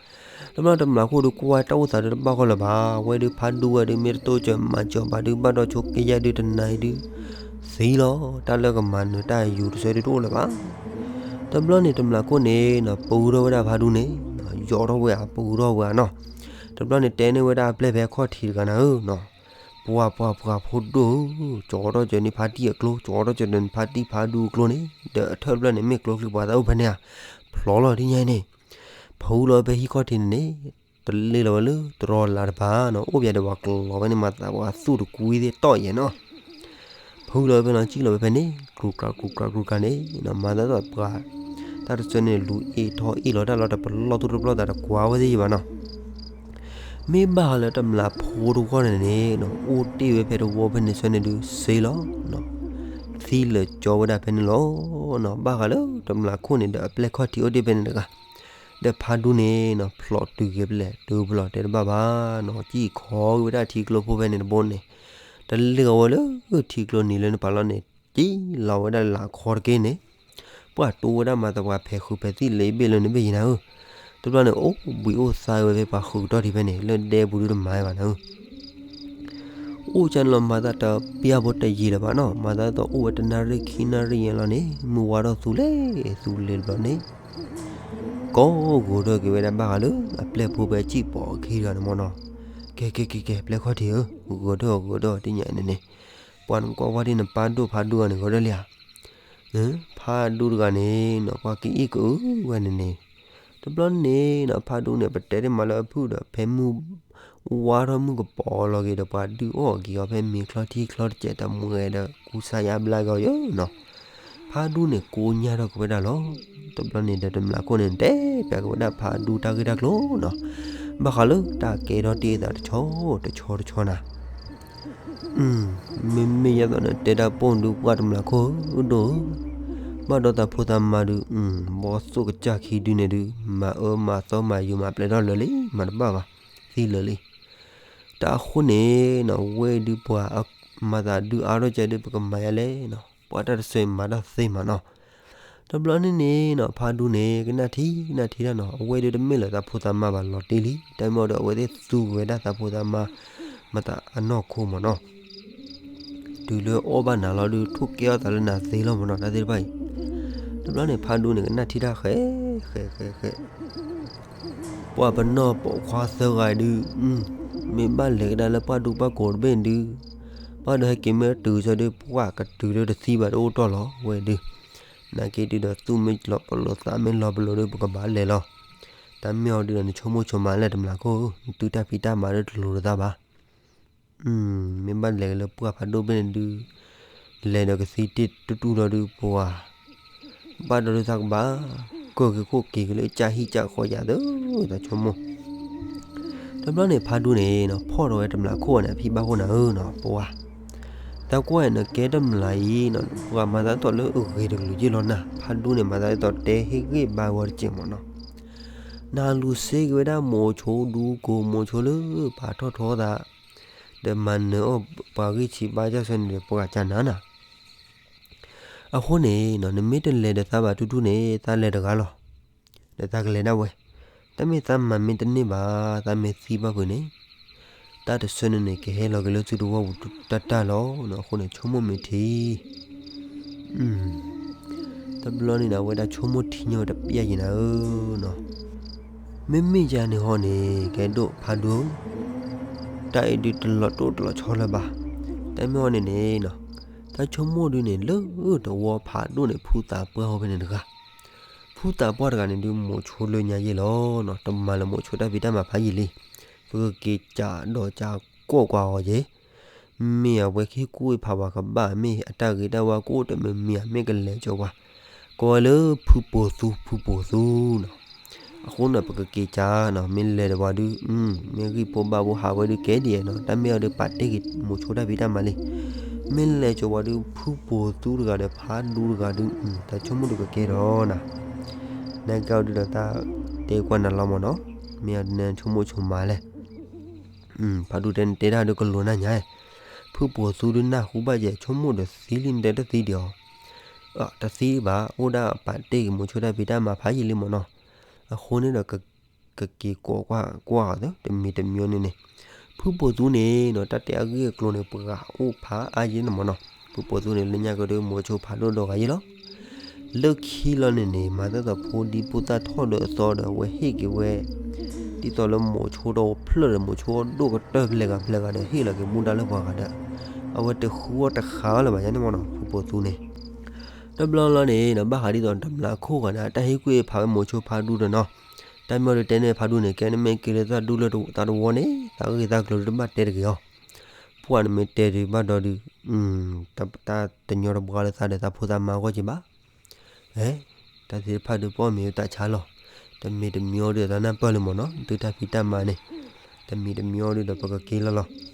တဘျီတမျးခိၣ်ဒုကွၢ်ဝဲတၢ်အိၣ်သးဒုတဘၣ်ဃီလၢၤဘၣ်. ဝဲဒုဖးဒူဝဲဒု မ့ၢ်တတိစၢၤမၤစၢၤဘၣ်ဒု ဘၣ်ဒီးဆိးက့ယဲၢ်ဒုတနၤအံၤဒု သံလီၤ. တၢ်လၢကမၤနၢၤတၢ်ယူၤတဆၢဒုတအိၣ်လၢၤဘၣ်. တဘျီန့ၣ် တမျးခိၣ်န့ၣ်နီၤ ပူထီၣ်ဝဲဒၣ်ဖးဒူန့ၣ် ယီၤထီၣ်ဝဲဧါ ပူထီၣ်ဝဲဧါနီၤ. တဘျီန့ၣ် တဲန့ၢ်ဝဲဒၣ်အပျဲၢ်ဖဲခီၣ်ထံးတဂၤနၤဧၢနီၤ ပှၤပှၤပှၤဖိဒိၣ်ဧၢ, ကၠီထီၣ်ကၠီန့ၢ်ဖါတံၢ်အကျိ ကၠီထီၣ်ကၠီန့ၢ်ဖါတံၢ်ဖးဒူအကျိန့ၣ် ဒီးအထၢၣ်တဖျၢၣ်န့ၣ် မ့ၢ်ကျိချံပှၤသးအိၣ်ဖဲန့ၣ်ဧါ, ဖျိလီၤဒ်ညါအံၤန့ၣ်, ဖုလီၤဖဲဟံၣ်ခီၣ်ထံးန့ၣ်န့ၣ်, တလ့လီၤဝဲလၢတရီလးတပၤနီၤ, အိၣ်ပၠးဒီးပှၤကျိၤလီၤဝဲန့ၣ် မၤသးပှၤသူၣ်တကွံသ့ၣ်တီၢ်ယဲၢ်နီၤ. ဖုလီၤဖဲနီၤ ကံၣ်လီၤဝဲဖဲန့ၣ် ကြူးကြၤကြူးကြၤကြူးကြၤန့ၣ်နီၤ, မၤသးဒ်သိးပှၤ တၢ်တဆၢန့ၣ် လူၤအ့ၣ်ထီၣ်အ့ၣ်လီၤတၢ်လီၤ တပလီၢ်သူၣ်တပလီၢ်သးတကွၢ်ဝဲသ့ၣ်ယံၤဘၣ်နီၤ. မ့ၢ်ဘၣ်ဃးလၢတမျးဖိတဂီၢ်န့ၣ်န့ၣ်နီၤ, အိၣ်တ့ၢ်ဝဲဖဲတဝီဖဲန့ၣ်ဆၢန့ၣ်ဒုး စ့လီၤနီၤ, သံလၢာ်ကၠီဝဲဒၣ်ဖဲန့ၣ်လီၤနီၤ. ဘၣ်ဃးလၢတမျးခိၣ်န့ၣ်ဒီးအပျဲၢ်ခီၣ်ထံးအိၣ်တ့ၢ်ဖဲန့ၣ်တဂၤ ဒီးဖးဒူန့ၣ်နီၤ ဖျိးတုၤဂ့ၤဖဲလဲၣ် တုၤဖျိးတဲတဘၣ်ဘၣ်နီၤ, ကံၣ်ခီက့ၤဝဲဒၣ်ထံကျိဖိဖဲန့ၣ်တဘိန့ၣ်, တလ့အီၤဝဲလၢထံကျိနံၤလၢနပာ်လီၤန့ၣ် ကံၣ်လီၤဝဲဒၣ်လၢခီတက့ၢ်န့ၣ်, ပှၤတိဝဲဒၣ်မၤသးပှၤဖဲးဃုာ်ဖဲးသံၣ်လၢအဘ့ၣ်လၢနဘ့ၣ်ယံၤနၤဧၢ, တဘျီန့ၣ် အိၣ်ဘှံးအိၣ်သါဝဲဖဲပှၤဃုာ်ကတီၢ်ထံးဖဲန့ၣ် လၢဒဲပူၤဒုတမၤဝဲဘၣ်နၤဧၢ. အိၣ်ကၢ်န့ၣ်လီၤမၤသးတပျၢ်ဖိတယံာ်လၢၤဘၣ်နီၤ, မၤသးဒ်သိးအိၣ်ဝဲတနၣ်ရံၣ်ခံနၣ်ရံၣ်ယဲၢ်လီၤန့ၣ် မုၢ်ဝါထီၣ်သူလ့ၤသူလ့ၤတဘျီန့ၣ် ကိးဂီၤထီၣ်က့ၤဝဲဒၣ်ဘၣ်ဃးလၢအပျဲၢ်ဖိဖဲအစံၣ်ပိာ်အခံတဂၤန့ၣ်မ့ၢ်နီၤ, ကဲကဲကဲကဲ ပျဲၢ်ခီၣ်ထံးဧၢ, ဂီၤထီၣ်ဂီၤထီၣ်တ့ၢ်ညါန့ၣ်န့ၣ်, ပှၤနကွၢ်ဝဲဒ်နပၢ်ဒိၣ်ဖးဒူဂၤန့ၣ် ဂီၤထီၣ်လံဧါ, ဖးဒူတဂၤန့ၣ်နီၤ ပှၤကအံၣ်ကအုဝဲန့ၣ်န့ၣ်, တဘျီန့ၣ်နီၤ ဖးဒူန့ၣ် ပတဲတ့ၢ်မးလၢအဖုၣ်ဒီး ဖဲမုၢ်ဝါထီၣ်မုၢ်ကပီၤလီၤက့ၤဒီး ပှၤဒုးအီၣ်က့ၤအီၤဖဲမ့ၤချီထံချီတစဲး တမှဲဒီးကူစါယါဘျါက့ၤအီၤယဲၢ်နီၤ. ဖးဒူန့ၣ်ကိးညါထီၣ်က့ၤဝဲဒၣ်လီၤ. တဘျီန့ၣ်ဒီးတမျးခိၣ်န့ၣ် တဲပျးက့ၤဝဲဒၣ်ဖးဒူတၢ်ဂ့ၢ်တၢ်ကျိၤနီၤ, ဘၣ်ဃးလၢတၢ်ကဲထီၣ်တ့ၢ်အသးတဆီတဆီတဆီနၤ မ့မ့ၢ်ယဲသိးနတဲတၢ်ပိၢ်ဒုး ပှၢ်တမျးခိၣ်ဒိၣ်ဧၢ, ဘၣ်ဒီးသးဖိသးမါဒုး ဘီသိၣ်ကစၢ်ခံဒုန့ၣ်ဒုး မၤအၢမၤသီမၤယိၤမၤပျဲၢ်ထီၣ်လၢာ်လံ မၤတဘၣ်ဘၣ်, သံလၢာ်လံ. တၢ်အဃိန့ၣ်နီၤ ဝဲဒုးပှၤမၤသးဒုးအါထီၣ်ကဲဒုး ပကမၤယါလဲၣ်နီၤ, ပှၤတၢ်တဆၢအံၤမၤတၢ်သ့မးနီၤ. တဘျီန့ၣ်န့ၣ်နီၤ ဖးဒူန့ၣ် ကနၣ်ထံနၣ်ထံတၢ်နီၤ, အဝဲဒုးတမ့ၢ်လၢသးဖိသးမါဘၣ်လီၤတံၢ်လံ, တၢ်မ့ၢ်အီၤဒီး အဝဲသ့ၣ်သူက့ၤဝဲဒၣ်သးဖိသးမါ မၤသးအနီၢ်ခိမးနီၤ. တုၤလၢအီၣ်ဘၣ်နၤလီၤဒုး ထိၣ်ကဲအီၣ်သးလၢနၤသ့လီၤမးနီၤ တၢ်သ့ၣ်တဖၣ်အံၤ. တဘျီန့ၣ် ဖးဒူန့ၣ် ကနၣ်ထံတၢ်ဃဲ ဃဲ ဃဲ ဃဲ ပှၤပနီၢ်ပိာ်ခွါသၢဂၤဒုး မ့ၢ်ဘၣ်လဲၤကဒါလၢပှၢ်ဒူပှၢ်ကိးတဘ့ၣ်ဒုး ပှၤဒီးဟဲက့ၤမ့ၢ်တုၤဆၢဒုး ပှၢ်ကတုၤလၢတသံဘၣ်တအိၣ်တီၢ်လီၤဝဲဒုး. နာ်က့ဒုးဒီးသူၣ်မ့ၢ်လီၤပလိာ်သးမ့ၢ်လီၤပလိာ်ဒုး ပကဘၣ်လဲၤလီၤ. တၢ်မ့ၢ်အီၤဒုးဒီးနဆိကမိၣ်ဆိကမးလဲၣ်တမျးခိၣ်ဧၢ, နသုတၢ်ဖံးတၢ်မၤဒုးတလိၤတသးဘၣ်. မ့ၢ်ဘၣ်လဲၤက့ၤလၢပှၢ်ဖးဒိၣ်ဘ့ၣ်န့ၣ်ဒုး လဲၤဒီးကသံတ့ၢ်တူၢ်တူၢ်လီၤဒုးပှၤ ဘၣ်ဒီးဒုးသးကဘၣ် ကၢၢ်က့ၤခိၣ်က့ၤက့ၤလၢကၠၢ်ဟံၣ်ကၠၢ်ဃီယၤသၢ တၢ်ဆိကမိၣ်. တဘျီန့ၣ်ဖးဒူန့ၣ်နီၤ ဖီၣ်ထီၣ်ဝဲတမျးခိၣ်န့ၣ် အဖံဘၣ်ခိၣ်နၤဧၢနီၤ ပှၤ တၢ်ကွၢ်အံၤနကဲတမျးအံၤနီၤ ပှၤမၤသးဒ်သိးလၢအဂ့ၤတကလုာ်ယ့ၢ်လီၤနၤ ဖးဒူန့ၣ် မၤသးဒ်သိးတဲဟ့ၣ်ဂံၢ်ဘါဝဲတစဲးမးနီၤ. နလူၤစ့က့ၤဝဲဒၣ်မိၤဆိဒူကိး မိၤဆိလၢပာ်ထီၣ်ထီသး ဒီးမၤနၢၤအီၣ်ပှၤဂံၢ်ဆံးဘါစၢ်ဆၢန့ၣ်ဒီး ပှၤကနၤနၤ အဃိန့ၣ်နီၤ နမ့ၢ်တလဲၤဒီးသးဘၣ်တူၢ်တူၢ်န့ၣ် သးလဲၤတဂၤလီၤ. ဒီးသးကလဲၤဒၣ်ဝဲ, တၢ်မ့ၢ်သးမၤမ့ၢ်တန့ၢ်ဘၣ် သးမ့ၢ်သံဘၣ်ဖုးန့ၣ် တၢ်တဆၢန့ၣ်န့ၣ် ကဟဲလီၤက့ၤလၢသုတဝီပူၤတၢ်တၢ်လီၤ. အဃိန့ၣ် ဆိကမိၣ်မ့ၢ်ထံ တဘျီန့ၣ်ဒီး အဝဲဒၣ်ဆိကမိၣ်ထံညီတပျၢ်ယံၤနၤဧၢနီၤ. မ့မ့ၢ်ယၤန့ၣ်ဟီန့ၣ် ကဲဒိၣ်ဖးဒိၣ်, တၢ်အံၤဒုးတလီၤတိၢ်တလီၤဆီလၢၤဘၣ်. တၢ်မ့ၢ်ဟီန့ၣ်န့ၣ်နီၤ, တၢ်ဆိကမိၣ်ဒုးန့ၣ် လၢတဝီဖးဒိၣ်န့ၣ် ဖုသးပှၢ်ဟီဖဲန့ၣ်တဂၤ. ဖုသးပှၢ်တဂၤန့ၣ်ဒုး မိၤဆိလၢညါယဲၢ်လီၤနီၤ, တမၤလၢမိၤဆိတၢ်ဖံးတၢ်မၤဖးယံာ်လံ. ပကက့ၤကးဒီးကးကိးကွၢ်အီၤယဲၢ် မ့ၢ်အဝဲကဟ့ၣ်ကူၣ်ဟ့ၣ်ဖးပှၤကဘၣ် မ့ၢ်အတၢ်ဂ့ၤတၢ်ဝါကအိၣ်တမံၤမံၤဧါ မ့ၢ်ကလဲၤကၠီပှၤ, ကိးဝဲလၢဖုပိာ်သူ ဖုပိာ်သူနီၤ. အဃိန့ၣ် ပကက့ၤကၢနီၤ, မ့ၢ်လဲၤဒီးပှၤဒုး, မ့ၢ်ဂံၢ်ဖိဘၣ်ဖိဟးဝဲဒုးကဲဒ်အံၤနီၤ, တၢ်မ့ၢ်အီၤဒုးပာ်တ့ၢ်က့ၤမိၤဆိတၢ်ဖံးတၢ်မၤလံ. မ့ၢ်လဲၤကၠီၤပှၤဒုး ဖုပိာ်သူတဂၤဒီးဖးဒူတဂၤဒုး, တၢ်ဆိကမိၣ်ဒုးကကဲဒီးနၤ, နကဲအီၤဒုးဒီးတၢ်တဲကွၢ်နၤလီၤမၢ်နီၤ, မ့ၢ်အီၤဒုးနဆိကမိၣ်ဆိကမးလဲၣ်. ဖးဒူတဲနတဲတၢ်ဒုးကလိၤနၢ်ညါ, ဖုပိာ်သူဒုးနၢ်ဟူဘၣ်ယဲၢ်ဆိကမိၣ်ဒီးသံလံ နတဲတသံဒံးအီၤ, တသံဘၣ် အိၣ်ဒၣ်ပာ်တ့ၢ်က့ၤမိၤဆိတၢ်ဖံးတၢ်မၤဖးယံာ်လံမၢ်နီၤ. အဃိန့ၣ်ဒီး ကက့ၤကိးကွၢ်ကွၢ်အီၤသ့ တမံၤတမံၤန့ၣ်န့ၣ်, ဖုပိာ်သူန့ၣ်နီၤ တၢ်တဲအဂ့ၢ်အကျိၤန့ၣ် ပှၤအိၣ်ဖးအါယံာ်န့ၣ်မၢ်နီၤ. ဖုပိာ်သူန့ၣ် လၢညါကဒီးမိၤဆိဖးဒိၣ်ဒီဂၤယံာ်လီၤ. လၢခံလီၤန့ၣ်န့ၣ် မၤသးသီဖိဒံဖိသၣ်ထီၣ်ဒီးအသီဒီး အဝဲဟ့ၣ်က့ၤဝဲ ဒ်သိးလၢမိၤဆိတအိၣ်ဖျၢၣ်ဒီး မိၤဆိဒိၣ်ကတၢၢ်ဖဲလဲၣ်ဂၤဖဲလဲၣ်ဂၤဒီး ဟ့ၣ်လီၤက့ၤမူဒါလၢပှၤဂၤဒီး အဝဲတဃုအီၣ်တဃုအီလၢၤဘၣ်ယါန့ၣ်မၢ်နီၤ ဖုပိာ်သူန့ၣ်. တဘျီလီၤန့ၣ်နီၤ ဘၣ်ဃးဒ်သိးတမျးခိၣ်ဂၤန့ၣ် တၢ်ဟ့ၣ်ကူၣ်ဖးဝဲမိၤဆိဖးဒူဒီးနီၤ, တၢ်မ့ၢ်အီၤဒုးတဲန့ၢ်ဖးဒူန့ၣ် ကဲနမ့ၢ်က့ၤလၢသးဒူလၢသးတဝီန့ၣ် သးဂ့ၢ်သးကျိၤဒုးတဘၣ်တဲတဂ့ၤအီၤ. ပှၤနမ့ၢ်တဲဒုးဘၣ်ဒီးဒုး တၢ်တညီတပှၤလၢသးဒီးသးဖိသးမါအဂီၢ်က့ၤဘၣ်. တၢ်သ့ၣ်တဖၣ်ဒုးပအီၣ်မ့ၤတၢ်ဆါလီၤ. တမံၤတမံၤအီၤဒုးသးနၢ်ပၢၢ်လံမၢ်နီၤ သုတၢ်ဖံးတၢ်မၤန့ၣ်, တမံၤတမံၤအီၤဒုးဒီးပကက့ၤလီၤလီၤ.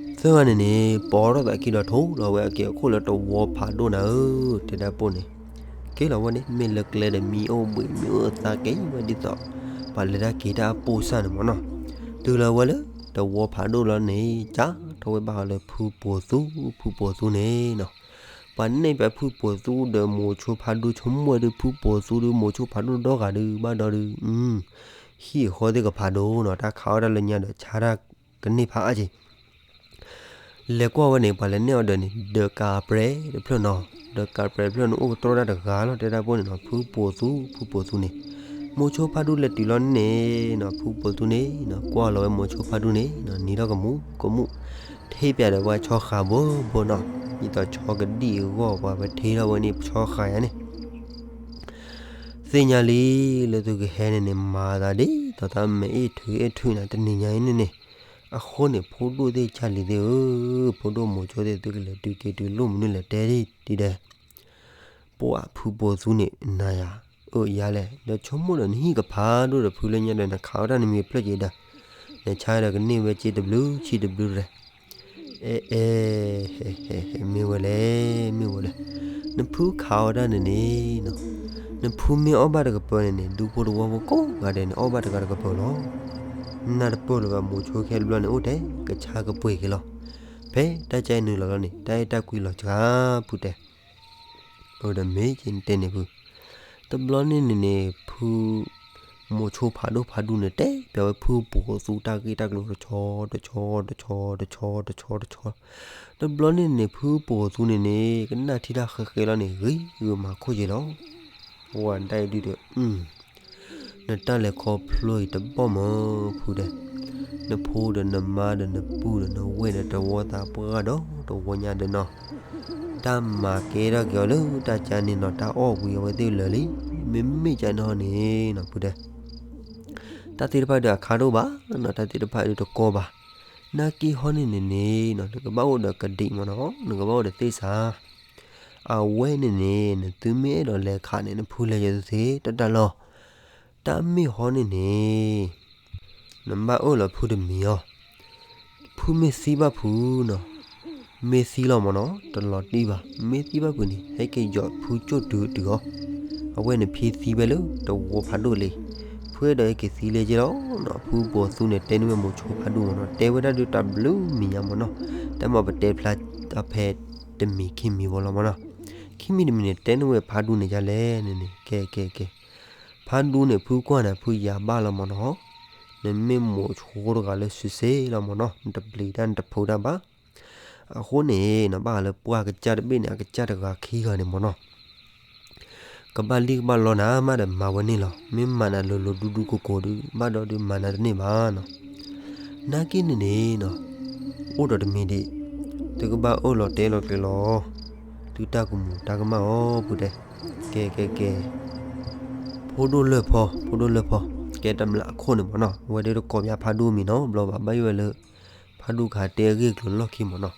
သၢဂၤန့ၣ်န့ၣ် ပိာ်ထီၣ်သးခံဒီးထိၣ်လီၤဝဲအက့ၤအခိၣ်လၢတဝီဖးဒိၣ်နၤဧၢ, တဲဒၣ်ပိာ်န့ၣ်, က့ၤလီၤဝဲန့ၣ် မ့ၢ်လၢကျဲဒီးမံအိၣ်ဘှံး မံအိၣ်သးက့ၤဝဲဒ်သိး ပှၤလဲၤတၢ်က့ၤတၢ်အပိၢ်စၢ်န့ၣ်မၢ်နီၤ. တုၤလီၤဝဲလၢတဝီဖးဒိၣ်လီၤန့ၣ် ကၢ်ထီၣ်ဝဲဘၣ်ဃးလၢဖုပိာ်သူ, ဖုပိာ်သူန့ၣ်နီၤ ပှၤနဲၣ်ပၠးဖုပိာ်သူဒီးမိၤဆိဖးဒိၣ်ဆိကမိၣ်ဝဲဒုး ဖုပိာ်သူဒုးမိၤဆိဖးဒိၣ်ဒီဂၤဒုး ဘၣ်ဒီးဒုး ဟံၣ်အဃီသ့ၣ်ကဖးဒိၣ်နီၤ တၢ်ခးအီၣ်တၢ်လၢညါဒီးဆါတၢ်ကန့ၢ်ဖးအါက့ၤ လဲၤကွၢ်ဝဲန့ၣ် ပှၤလဲၤနဲၣ်အီၤဒီးန့ၣ် ဒီးကးပြဲးတဖျၢၣ်နီၤ, ဒီးကးပြဲးတဖျၢၣ်န့ၣ် အိၣ်ကတြီတၢ်တဂၤလီၤ တဲဒၣ်ပိာ်န့ၣ်နီၤ ဖုပိာ်သူ, ဖုပိာ်သူန့ၣ် မိၤဆိဖးဒိၣ်လဲၤတုၤလီၤန့ၣ်နီၤ ဖုပိာ်သူန့ၣ်နီၤ ကွၢ်လီၤဝဲမိၤဆိဖးဒိၣ်န့ၣ်နီၤ နံၤထီၣ်ကမူးကမူး ထ့ပၠးဒီးပှၤဆီဃာ်ဘိဘိနီၤ, ဒ်သိးဆီကဒံၣ်အဂီၢ်ပှၤဝဲထ့ထီၣ်ဝဲန့ၣ်ဆီဃာ်ယါန့ၣ် သ့ၣ်ညါလံ လၢသုကဟဲန့ၣ်န့ၣ် မၤသးဒ်သိးတၢ်မဲာ်အ့ၣ်ထုးအ့ၣ်ထုးနၤ တနံၤညါအံၤန့ၣ်န့ၣ်, အဃိန့ၣ် ဖိဒိၣ်သ့ၣ်ကၢ်လံၤသ့ၣ်ဧၢ, ဖိဒိၣ်မိၤဆိသ့ၣ် သုကလဲၤတုၤက့ၤတုၤလိၣ်မနုၤလဲၣ်တဲဒ်ဒဲး, ပှၤဖုပိာ်သူန့ၣ် နၤယၤ အၢယါလဲၣ် ဒီးဆိကမိၣ်ဒီးနဟံၣ်ကဖးဒိၣ်ဒီးဖုလၢညါဒီး နခးအီၣ်တၢ်နမံၤဖျၢၣ်က့ၤဒီး, နဆါဒီးကန့ၢ်ဝဲက့တဘျုးဆံတဘျုးရဲၣ် အဲ အဲ ဟဲ ဟဲ ဟဲ မ့ၢ်ဝဲလဲၣ် မ့ၢ်ဝဲလဲၣ်, နဖုခးအီၣ်တၢ်န့ၣ်န့ၣ်, နဖုမ့ၢ်အီၣ်ဘၣ်တကပၤန့ၣ်န့ၣ် ဒူဖိတဝီဖိကိးဂၤဒဲးန့ၣ် အီၣ်ဘၣ်တဂၤတကပၤလီၤ. နၢ်တပၢၢ်လၢၤဘၣ် မိၤဆိခဲတဘျီန့ၣ် အိၣ်ထဲကဆါကပှ့ၤက့ၤလီၤ. ဖဲတၢ်ကဲနုာ်လီၤလီၤန့ၣ် တၢ်အဲၣ်တၢ်ကွံလီၤစှၤ ဖုတဲ အၢ ဒီးမ့ၢ်က့ၤနတဲန့ၣ်ဖု, တဘျီန့ၣ်န့ၣ်န့ၣ် ဖု မိၤဆိဖးဒိၣ်ဖးဒူန့ၣ် တဲပျးဝဲဖုပိာ်သူတၢ်ဂ့ၢ်တၢ်ကျိၤတဆီတဆီတဆီတဆီတဆီတဆီတဆီ, တဘျီန့ၣ်န့ၣ် ဖုပိာ်သူန့ၣ်န့ၣ် ကနၣ်ထံတၢ်ဃဲဃဲလီၤန့ၣ် ဂ့ၤဂ့ၤမၤခိၣ်က့ၤလီၤ. ဝဲဒၣ်အံၤဒုဒီး နတၢ်လဲၤခီဖျိအံၤတဘီၣ်မၢဖုတဲ, နဖိဒီးနမါဒီးနပုၢ်ဒီးနဝဲၢ်ဒီးတဝီသးပှၢ်ဒီးတဝီညါဒီးနီၤ, တၢ်မၤကဲထီၣ်က့ၤအီၤလၢတၢ်ကါန့ၣ်နီၤ တၢ်အီၣ်ဝံၤအဝဲသ့ၣ်လၢာ်လံ, မ့မ့ၢ်ကါန့ၣ်ဟီန့ၣ်နီၤဖုတဲ, တၢ်သ့ၣ်တဖၣ်ဒီးအခါဒိၣ်ဘၣ်နီၤ တၢ်သ့ၣ်တဖၣ်ဒီးတကီဘၣ်, နာ်က့ဟီန့ၣ်န့ၣ်န့ၣ်နီၤ နကဘၣ်အိၣ်ဒီးကဒံးမၢ်နီၤ နကဘၣ်အိၣ်ဒီးသ့ၣ်စး အဝဲန့ၣ်န့ၣ် နသုမ့ၢ်အဲၣ်ဒိးလဲၤခးန့ၣ် နဖုလဲၤယသ့တၢ်တၢ်လီၤ. တၢ်မ့ၢ်ဟီန့ၣ်န့ၣ် နဘၣ်အၢၣ်လီၤဖုတမံၤအီၤ, ဖုမ့ၢ်သံဘၣ်ဖုနီၤ, မ့ၢ်သံလီၤမၢ်နီၤ တလီၤတံၢ်ဘၣ်, မ့ၢ်သံဘၣ်ဖုန့ၣ် ဟဲက့ၤယီၤဖုကၠိၣ်တုၤတုၤအီၤ, အဝဲန့ၣ်ဖံသံဝဲလၢတဝီဖးဒိၣ်လံ, ဖုအဲၣ်ဒိးဟဲက့ၤသံလၢက့လီၤနီၤ, ဖုပိာ်သူန့ၣ် တဲန့ၢ်ဝဲမိၤဆိဖးဒိၣ်မၢ်နီၤ, တဲဝဲဒၣ်ဒုးတဘျုးမံၤညါမၢ်နီၤ, တၢ်မ့ၢ်ပတဲဖျါဖဲတမံၤခံမံၤဝဲလီၤမၢ်နီၤ, ခံမံၤတမံၤန့ၣ် တဲန့ၢ်ဝဲဖးဒူန့ၣ်ယါလဲၣ်န့ၣ်န့ၣ် ကဲကဲကဲ, ဖးဒူန့ၣ် ဖုကွၢ်န့ၣ် ဖုယၤဘၣ်လီၤမၢ်နီၤ, နမ့ၢ်မိၤဆိတဂၤလၢစုစ့လီၤမၢ်နီၤ, နတပျံၤတၢ်နတဖိးတၢ်ဘၣ်, အဃိန့ၣ် နဘၣ်ဃးလၢပှၢ်ကစၢ်တဘ့ၣ်န့ၣ် အကစၢ်တဂၤခံဂၤန့ၣ်မၢ်နီၤ ကဘၣ်လံၣ်ကဘၣ်လီနၤမးဒီးမၤဝဲန့ၣ်လီၤ. မ့ၢ်မၤနၤလိၤလိၤဒူဒူကိးကိးဒုး ဘၣ်ဒီးဒုးမၤနၤတန့ၢ်ဘၣ်နီၤ. နာ်က့န့ၣ်န့ၣ်နီၤ အိၣ်ဒီးတမံၤဒံး သုကဘၣ်အၢၣ်လီၤတဲလီၤကျဲၤလီၤ သုတၢ်ကမူၤတၢ်ကမၣ်အီၤ ဖုတဲ. ကဲကဲကဲ ဖိဒိၣ်လၢၢ်ဖီ ဖိဒိၣ်လၢၢ်ဖီ ကဲတမျးအခိၣ်န့ၣ်မၢ်နီၤ အဝဲဒၣ်တကိးဘၣ်ဖးဒူမံၤနီတဘျီဘၣ် ဘၣ်ယိၣ်ဝဲလၢ ဖးဒူကဟးတဲအဂ့ၢ်အကျိၤလီၢ်ခံမၢ်နီၤ.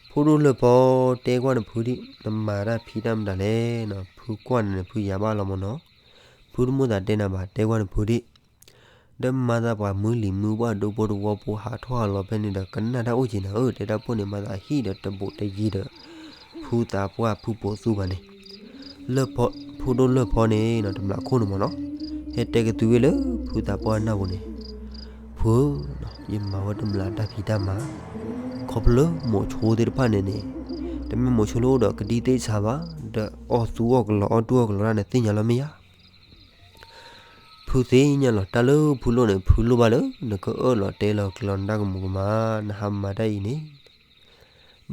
ဖိဒိၣ်လၢၢ်ဖီ တဲကွၢ်နဖုဒံး နမၤတၢ်ဖံးတၢ်မတၤလဲၣ်နီၤ ဖုကွၢ်န့ၣ် နဖုယၤဘၣ်လီၤမၢ်နီၤ. ဖုတမိၣ်သးတဲနၤဘၣ် တဲကွၢ်နဖုဒံး, ဒီးမၤသးပှၤမုၢ်လံၤမုၢ်ပှၢ်ဒိဖိတဝီဖိဟးထီၣ်ဟးလီၤဖဲန့ၣ်ဒီး ကနၣ်တၢ်အိၣ်က့ၤနၤဧၢ တဲဒၣ်ပိၢ်န့ၣ် မၤသးဟံၣ်ဒီးတဘူးတယံၤဒီး ဖုသးပှၢ်ဖုပိာ်သူဘၣ်န့ၣ်, ဖုဒိၣ်လၢၢ်ဖီန့ၣ်နီၤ တမျးခိၣ်န့ၣ်မ့ၢ်နီၤ, ဟဲတဲက့ၤသုဝဲလၢဖုသးပှၢ်နၢ်ပူၤန့ၣ်, ဖုဧၢ, ယမၤဝဲတမျးတၢ်ဖံးတၢ်မၤ, ခီဖျိလၢမိၤဆိသ့ၣ်တဖၣ်န့ၣ်န့ၣ်, တမ့ၢ်မိၤဆိလၢအိၣ်ဒီးကဒံသ့ၣ်ဆါဘၣ်, ဒီးအီၣ်သူအီၣ်ကလီအီၣ်တူၢ်အီၣ်ကလီတၢ်န့ၣ်သ့ၣ်ညါလီၤမ့ၢ်ဧါ ဖုသ့ၣ်ညါလီၤ တၢ်လၢဖုလိၣ်န့ၣ် ဖုလိၣ်ဘၣ်လၢ နကအၢၣ်လီၤတဲလီၤကျဲၤလီၤနတၢ်ကမူၤကမၣ် နဟးမၤတၢ်အံၤန့ၣ်,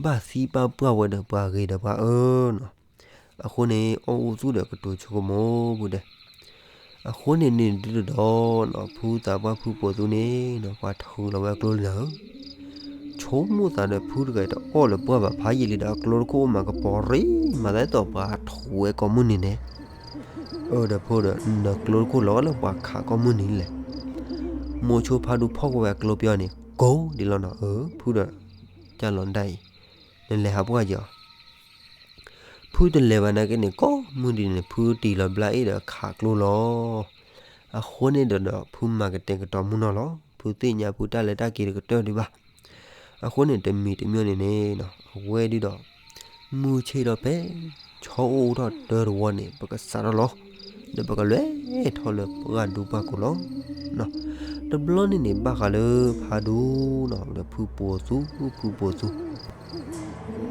ဘၣ်သံဘၣ်ပှၢ်ဝဲဒီးပှၤဂ့ၤဒီးပှၤအၢနီၤ, အဃိန့ၣ် အီၣ်အူသူၣ်ဒီးကတိၤဆိကမိၣ်ပူၤဒဲး, အဃိန့ၣ်န့ၣ်ဒုးဒီးနီၤ ဖုသးပှၢ်ဖုပိာ်သူန့ၣ်နီၤ ပှၤထုးလီၤဝဲအကျိလံနၤဧၢ ဆိကမိၣ်သးဒီးဖုတဂၤအံၤတအီၣ်လၢပှၢ်ဘၣ် ဖးယံာ်လံဒီးအကျိတခိၣ်အိၣ်မးကပီၤရံ မၤသးဒ်သိးပှၤထုးဝဲကိးမုၢ်နံၤန့ၣ်, အၢဒီးဖိဒီး နကျိတခိၣ်လီၤလၢပှၤခးကိးမုၢ်နံၤလဲၣ်, မိၤဆိဖးဒူဖီၣ်ကဝဲအကျိပျီန့ၣ် ကိးဒ်လီၤနီၤ အၢ ဖုဒီး ကၢ်လီၤဒၣ်အံၤ နလဲၤဟးပှၢ်က့ၤအီၤ ဖုတလဲၤဘၣ်နာ်က့န့ၣ် ကိးမုၢ်နံၤန့ၣ် ဖုတံၢ်လီၤဘျါအ့ၣ်ဒီးခးကျိလီၤ. အဃိန့ၣ်ဒီးဒီး ဖုမၤကတဲာ်ကတီၤမုၢ်နီၢ်လီၤ. ဖုသ့ၣ်ညါဖုတၢ်လဲၤတၢ်က့ၤတကတၢၢ်ဒံးဘၣ်. အဃိန့ၣ် တမံၤတမံၤန့ၣ်န့ၣ် အဝဲဒုးဒီး မုၢ်ဆ့ၣ်ထီၣ်ဖဲ ဆီအိၣ်အိၣ်ထီၣ်တၢတဝီန့ၣ် ပကစးထီၣ်လီၤ. ဒီးပကလဲၤထီၣ်လၢပှၢ်ဒူပှၢ်ကိာ်လီၤ. တဘျီန့ၣ်န့ၣ် ဘၣ်ဃးလၢဖးဒူနီၤ ဒီးဖုပိာ်သူ ဖုပိာ်သူ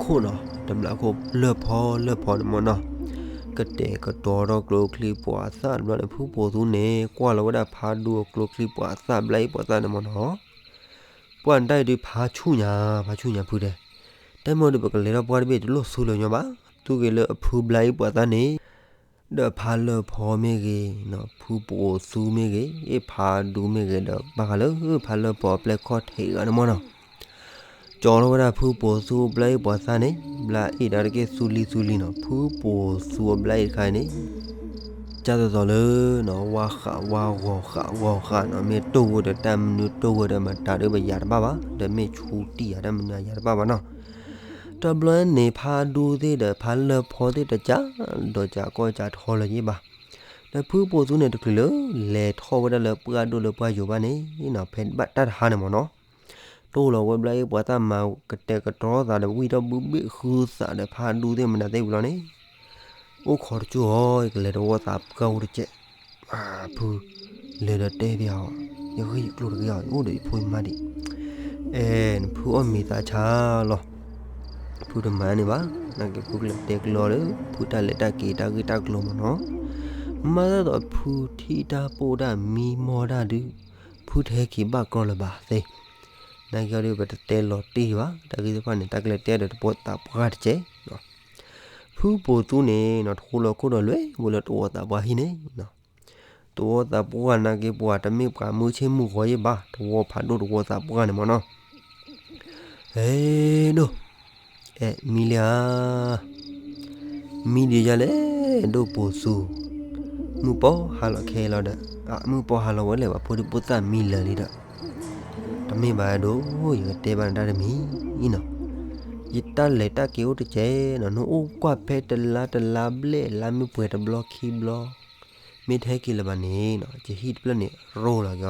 ခိၣ်နီၤ တမျးခိၣ်လၢၢ်ဖီလၢၢ်ဖီန့ၣ်မ့ၢ်နီၤ ကတဲာ်ကတီၤထီၣ်ကျိချံမျိာ်သၣ်တဘျီန့ၣ် ဖုပိာ်သူန့ၣ် ကွၢ်လီၤဝဲဒၣ်ဖးဒူအကျိချံမျိာ်သၣ်ဘျါအ့ၣ်ပှၤသၣ်န့ၣ်မ့ၢ်နီၤ ပှၢ်နတၢ်အံၤဒုးဖးဆူၣ်ညါ ဖးဆူၣ်ညါဖုတဲ. တၢ်မ့ၢ်ဒီးပကလဲၤထီၣ်ပှၢ်တဘ့ၣ်တလိၣ်ဆူလၢၤညီဘၣ်. သူက့ၤလၢအဖုဘျါအ့ၣ်ပှၤသၣ်န့ၣ် ဒီးဖးလၢၢ်ဖီမ့ၢ်ဂ့ၤ, ဖုပိာ်သူမ့ၢ်ဂ့ၤ, အ့ၣ်ဖးဒူမ့ၢ်ဂ့ၤဒီး ဘၣ်ဃးလၢဖးလၢၢ်ဖီအပျဲၢ်ခီၣ်ထံးဂၤန့ၣ်မ့ၢ်နီၤ ကၠီလီၤဝဲဒၣ်ဖုပိာ်သူဘျါအ့ၣ်ပှၤသၣ်န့ၣ် ဘျါအ့ၣ်ဒၣ်တက့ၢ်သူလံသူလံနီၤ ဖုပိာ်သူအဘျါအ့ၣ်တခါအံၤန့ၣ် ကၢ်သိးသိးလၢ ဝါဃးဝါဂီၤဃးဂီၤဃးနီၤ မ့ၢ်တိၢ်ဝဲဒီးတၢ်မနုၤတိၢ်ဝဲဒီးမတၤဒုးပယၤတဘၣ်ဘၣ် ဒီးမ့ၢ်ဆူတံၢ်ယၤတၢ်မနုၤယၤတဘၣ်ဘၣ်နီၤ တဘျီန့ၣ် ဖးဒူသ့ၣ်ဒီးဖးလၢၢ်ဖီသ့ၣ်တကး ဒီးကးကီၢ်ကးထီလၢၤယ့ၣ်ဘၣ်. ဒီးဖုပိာ်သူန့ၣ်တချုးလၢ လဲၤထီၣ်ဝဲဒၣ်လၢပှၢ်ဒိၣ်လၢပှၢ်ယိာ်ဘၣ်န့ၣ်နီၤ ဖဲဘၣ်တၢ်တဟါန့ၣ်မ့ၢ်နီၤ တိၢ်လီၤဝဲဘျါအ့ၣ်ပှၤသၣ်မၤကတဲာ်ကတီၤသးဒီး ဝံၣ်ထီၣ်ဘုဘ့ၣ်ဃုသးဒီးဖးဒူသ့ၣ်မနုၤသ့ၣ်ဝံၤလီၤန့ၣ် အိၣ်ခိးတကၠိၢ်အီၤ ယကလဲၤတဝီသးပှၢ်အိၣ်တကဲး ဖု လဲၤဒီးတဲဖဲအီၤ ယဂံၢ်ယကျိၤတဂ့ၤအီၤ ယအိၣ်ဒီးယဖိယမါဒံး အဲ နဖုအီၣ်မ့ၤသးဆါလီၤ ဖုတမၤန့ၣ်ဘၣ် နာ်က့ဖုကလဲၤတဲကျၢၤလၢ ဖုတၢ်လဲၤတၢ်က့ၤတၢ်ဂ့ၢ်တၢ်ကျိၤမ့ၢ်နီၤ မၤသးသိးဖုထံၣ်တၢ်ပိာ်တၢ်မံမီၢ်တၢ်ဒုး ဖုတဟဲက့ၤဘၣ်ကြီလၢၤဘၣ်သ့ နာ်က့အီၤဒုး ပတတဲလီၤတံၢ်ဘၣ် တၢ်ဂ့ၢ်သ့ၣ်တဖၣ်န့ၣ် တၢ်ကလဲၤတဲဒီးတဝီသးပှၢ်တကဲး ဖုပိာ်သူန့ၣ်နီၤ ထူလီၤခိၣ်ဒီးလွဲၢ်ဝဲလၢတဝီသးပှၢ်ဟံၣ်န့ၣ် တဝီသးပှၢ်နာ်က့ပှၤတမ့ၢ်ပှၤမုၢ်ဆ့ၣ်မုၢ်ဂီၤယ့ၣ်ဘၣ် တဝီဖးဒိၣ်တဝီသးပှၢ်န့ၣ်မ့ၢ်နီၤ အဲ ဒိၣ် အဲ မံလံဧါ မံဒံးယါလဲၣ် ဒိၣ်ပိာ်သူ မုၢ်ပီၢ်ဟါလီၤခဲလီၤဒီး အမုၢ်ပီၢ်ဟါလီၤဝဲလဲၣ် ပှၤဖိဒံဖိသၣ်မံလၢာ်လံဒီး တမ့ၢ်ဘၣ်ဒိၣ် ယကတဲဘၣ်နတၢ်တမံၤနီၤ ယတၢ်လဲၤတၢ်က့ၤအိၣ်တကဲးနီၤ နအိၣ်ကွၢ်ဖဲတလါတလါဘျဲၣ် လါမ့ၢ်ပှဲၤတဘျီခံဘျီ မ့ၢ်တဟဲက့ၤလၢၤဘၣ်န့ၣ်နီၤ ယဟံၣ်တဖျၢၣ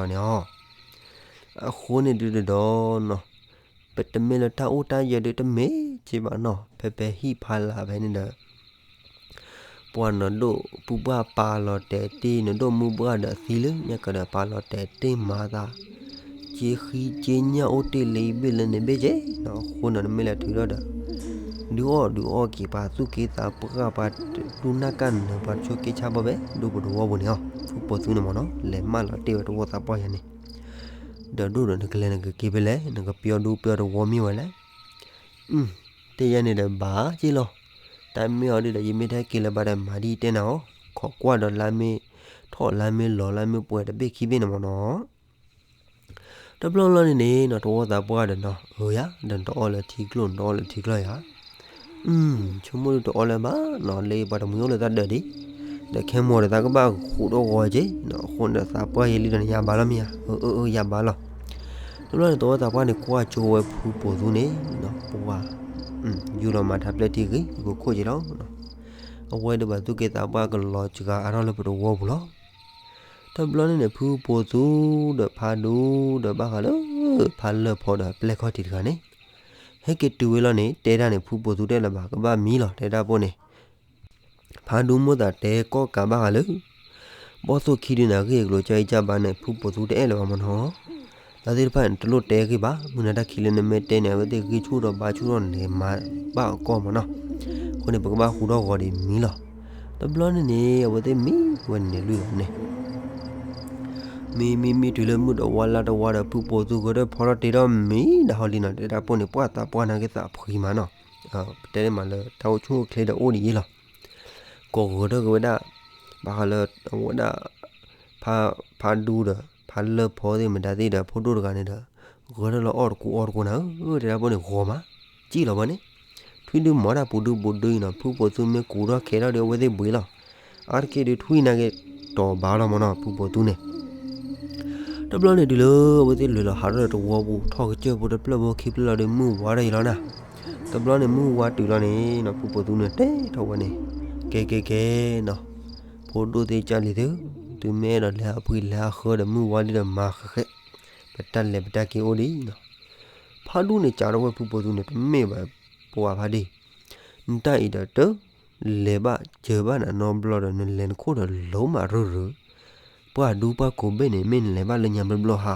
်န့ၣ် ရိၢ်လီၤက့ၤအီၤန့ၣ်အီၤ အဃိန့ၣ်ဒုးဒီးနီၤ ပတမ့ၢ်လၢတၢ်အိၣ်တၢ်ယၢၤဒုးတမ့ၢ်က့ဘၣ်နီၤ ဖဲဖဲဟံၣ်ဖးလၢ်ဖဲန့ၣ်ဒီး ပှၤနဒိၣ်ပုၢ်ဘၣ်ပာ်လီၤတဲာ်တ့ၢ် နဒိၣ်မုၢ်ဘၣ်ဒီးသံလၢညါကဒီးပာ်လီၤတဲာ်တ့ၢ်မၤသး က့ဃံက့ညၣ်အိၣ်တ့ၢ်လၢဘ့ၣ်လၢန့ၣ်ဘ့ၣ်က့နီၤ အဃိနီၤ နမ့ၢ်လဲၤထုးထီၣ်ဒီး ဒုးအီၣ်ဒုးအီၣ်က့ၤပှၤသူၣ်က့သးပှၢ် ပှၤတူၢ်နၢ်ကၢ်နၢၤ ပှၤတဆိးက့ဆါဘီဘဲ ဒိၣ်ပတဝီပူၤန့ၣ်အီၤ ဖုပိာ်သူန့ၣ်မ့ၢ်နီၤ လဲၤမၢလီၤတ့ၢ်ဝဲတဝီသးပှၢ်ယၤန့ၣ် ဒီးဒိၣ်ဒီးနကလဲၤနကက့ၤဖဲလဲၣ် နကပျီဒူပျီတဝီမ့ၢ်ဝဲလဲၣ် အၢ တဲယဲန့ၣ်ဒီးဘၣ်က့လီၤ တၢ်မ့ၢ်အီၤဒုးဒီး ယမ့ၢ်တဟဲက့ၤလၢၤဘၣ်ဒီးမၤဒ်ယတဲနၤအီၤ ခိးကွၢ်ဒီးလါမ့ၢ် ထီၣ်လါမ့ၢ်လီၤလါမ့ၢ်ပှဲၤတဘ့ၣ်ခံဘ့ၣ်န့ၣ်မ့ၢ်နီၤ တဘျီလီၤန့ၣ်န့ၣ်နီၤ တဝီသးပှၢ်ဒီးနီၤ အၢယၤ ဒီးနတအီၣ်လၢထံကျိ နတအီၣ်လၢထံကျိယၤ အၢ ဆိကမိၣ်ဒုးတအီၣ်လၢၤဘၣ်နီၤ လၢပှၤတမှံၤအိၣ်လၢသးဒၢးဒံး ဒီးခဲမိၢ်ဒီးသးကဘၣ်ဃူးတဂီၤက့နီၤ အဃိန့ၣ်ဒီးသးပှၢ်ယဲလံဒီးနယၤဘၣ်လီၤမ့ၢ်ဧါ အၢ အၢ အၢ ယၤဘၣ်လီၤ တဘျီန့ၣ် တဝီသးပှၢ်န့ၣ် ကွၢ်ကၠိဝဲဖုပိာ်သူန့ၣ်နီၤ ပှၤ ယူၢ်လီၤမၤထါပျဲၢ်ထံဂ့ၤ ယကခိၣ်က့လီၤ အဝဲဒီးဘၣ်သူၣ်က့သးပှၢ်ကလီၤစှၤအါထီၣ်လၢပတဝီပူၤလီၤ တဘျီန့ၣ်န့ၣ် ဖုပိာ်သူဒီးဖးဒူဒီးဘၣ်ဃးလၢ ဖးလၢၢ်ဖီဒီးပျဲၢ်ခီၣ်ထံးတဂၤန့ၣ် ဟဲက့ၤတုၤဝဲလီၤန့ၣ် တဲတၢ်န့ၣ် ဖုပိာ်သူတဲလၢၤဘၣ် ကဘၣ်မံလီၤ တဲတၢ်ပိၢ်န့ၣ် ဖးဒူမိၢ်သးတဲကီၢ်ကးဘၣ်ဃးလၢ ဘီၣ်သိၣ်ခံဒုန့ၣ် အဂ့ၢ်အကျိၤကၢ်အံၤကၢ်ဘါန့ၣ် ဖုပိာ်သူတအဲၣ်လၢၤဘၣ်မနီၤ. တၢ်သ့ၣ်တဖၣ်န့ၣ် တလိၣ်တဲဂ့ၢ်ဘၣ် မုၢ်နၤတၢ်ခံလၢနမ့ၢ်တဲန့ၣ် အဝဲသ့ၣ်ဂံၢ်ဆူၣ်ထီၣ်ဘါဆူၣ်ထီၣ်န့ၣ် မၤဘၣ်အကီၢ်မနီၤ. အဃိန့ၣ် ပကဘၣ်ဟူထီၣ်ဂီၤဒံးမံလီၤ. တဘျီန့ၣ်န့ၣ် အဝဲသ့ၣ်မံဝဲန့ၣ်လွံၢ်ဂၤန့ၣ် မံမံမံတုၤလၢမုၢ်တဝါလါတဝါဒီး ဖုပိာ်သူဂဲၤထီၣ်ဖီထီၣ်တ့ထီၣ်မံဒၣ်ဟီလံနီၤ တဲတၢ်ပိၢ်န့ၣ် ပှၢ်သးပှၢ်နာ်က့သးဖှံမးနီၤ. ပတဲန့ၣ်မးလၢတၢ်အိၣ်ဆူၣ်အိၣ်ချ့ဒီးအိၣ်ဒံးယ့လီၤ. ကိးဂဲၤထီၣ်က့ၤဝဲဒၣ် ဘၣ်ဃးလၢအဝဲဒၣ် ဖးဒူဒီး ဖးလၢၢ်ဖီသ့ၣ်မတၤသ့ၣ်ဒီး ဖိဒိၣ်တဂၤန့ၣ်ဒီး ဂဲၤထီၣ်လၢအီၣ်တကူအီတကူနၤဧၢ တဲတၢ်ပိၢ်န့ၣ်ဂီၤမး စံၣ်လီၤဝဲန့ၣ် ထွံၣ်ဒုမၤတၢ်ပူၤဒုပူၤဒုအံၤနီၤ ဖုပိာ်သူမ့ၢ်ကူးထီၣ်ခဲထီၣ်ဒီးအဝဲသ့ၣ်ဘှံးလီၤ. အါတက့ၢ်ဒုးထွံၣ်နာ်က့ တီၤဘၣ်လီၤမနီၤ ဖုပိာ်သူန့ၣ် တဘျီန့ၣ်တုၤလၢအဝဲသ့ၣ်လဲၤလီၤဟးထီၣ်ဒီးတဝီပူၤ ထီၣ်ကစၢၢ်ဖိတဖျၢၣ်ဖိခံဖျၢၣ်လီၤဒီး မုၢ်ဝါထီၣ်အံၤလီၤနၤ. တဘျီန့ၣ်မုၢ်ဝါတုၤလီၤန့ၣ်နီၤ ဖုပိာ်သူန့ၣ်တဲထီၣ်ဝဲန့ၣ် ကဲကဲကဲနီၤ ဖိဒိၣ်သ့ၣ်ကၢ်လံၤသ့ၣ်ဧၢ, သုမ့ၢ်အဲၣ်ဒိးလဲၤဟးဖှံလဲၤဟးဃၢဒီး မုၢ်ဝါလံဒီးမၤဃဲးဃဲး, ပတၢ်လဲၤပတၢ်က့ၤအိၣ်ဒံးနီၤ. ဖးဒူန့ၣ်စံးထီၣ်ဝဲဖုပိာ်သူန့ၣ် တမ့ၢ်ဘၣ် ပှၤဖးဒ့ၣ်, နတၢ်အံၤဒီးတ လဲၤဘၣ်စၢၤဘၣ်နၤနီတဘျီဒီး နလဲၤနခိၣ်ဒီးလိၤမးရုၢ်ရုၢ်, ပှၢ်ဒူပှၢ်ကိးဘ့ၣ်န့ၣ် မ့ၢ်နလဲၤဘၣ်လၢညါဘျီဘျီဟါ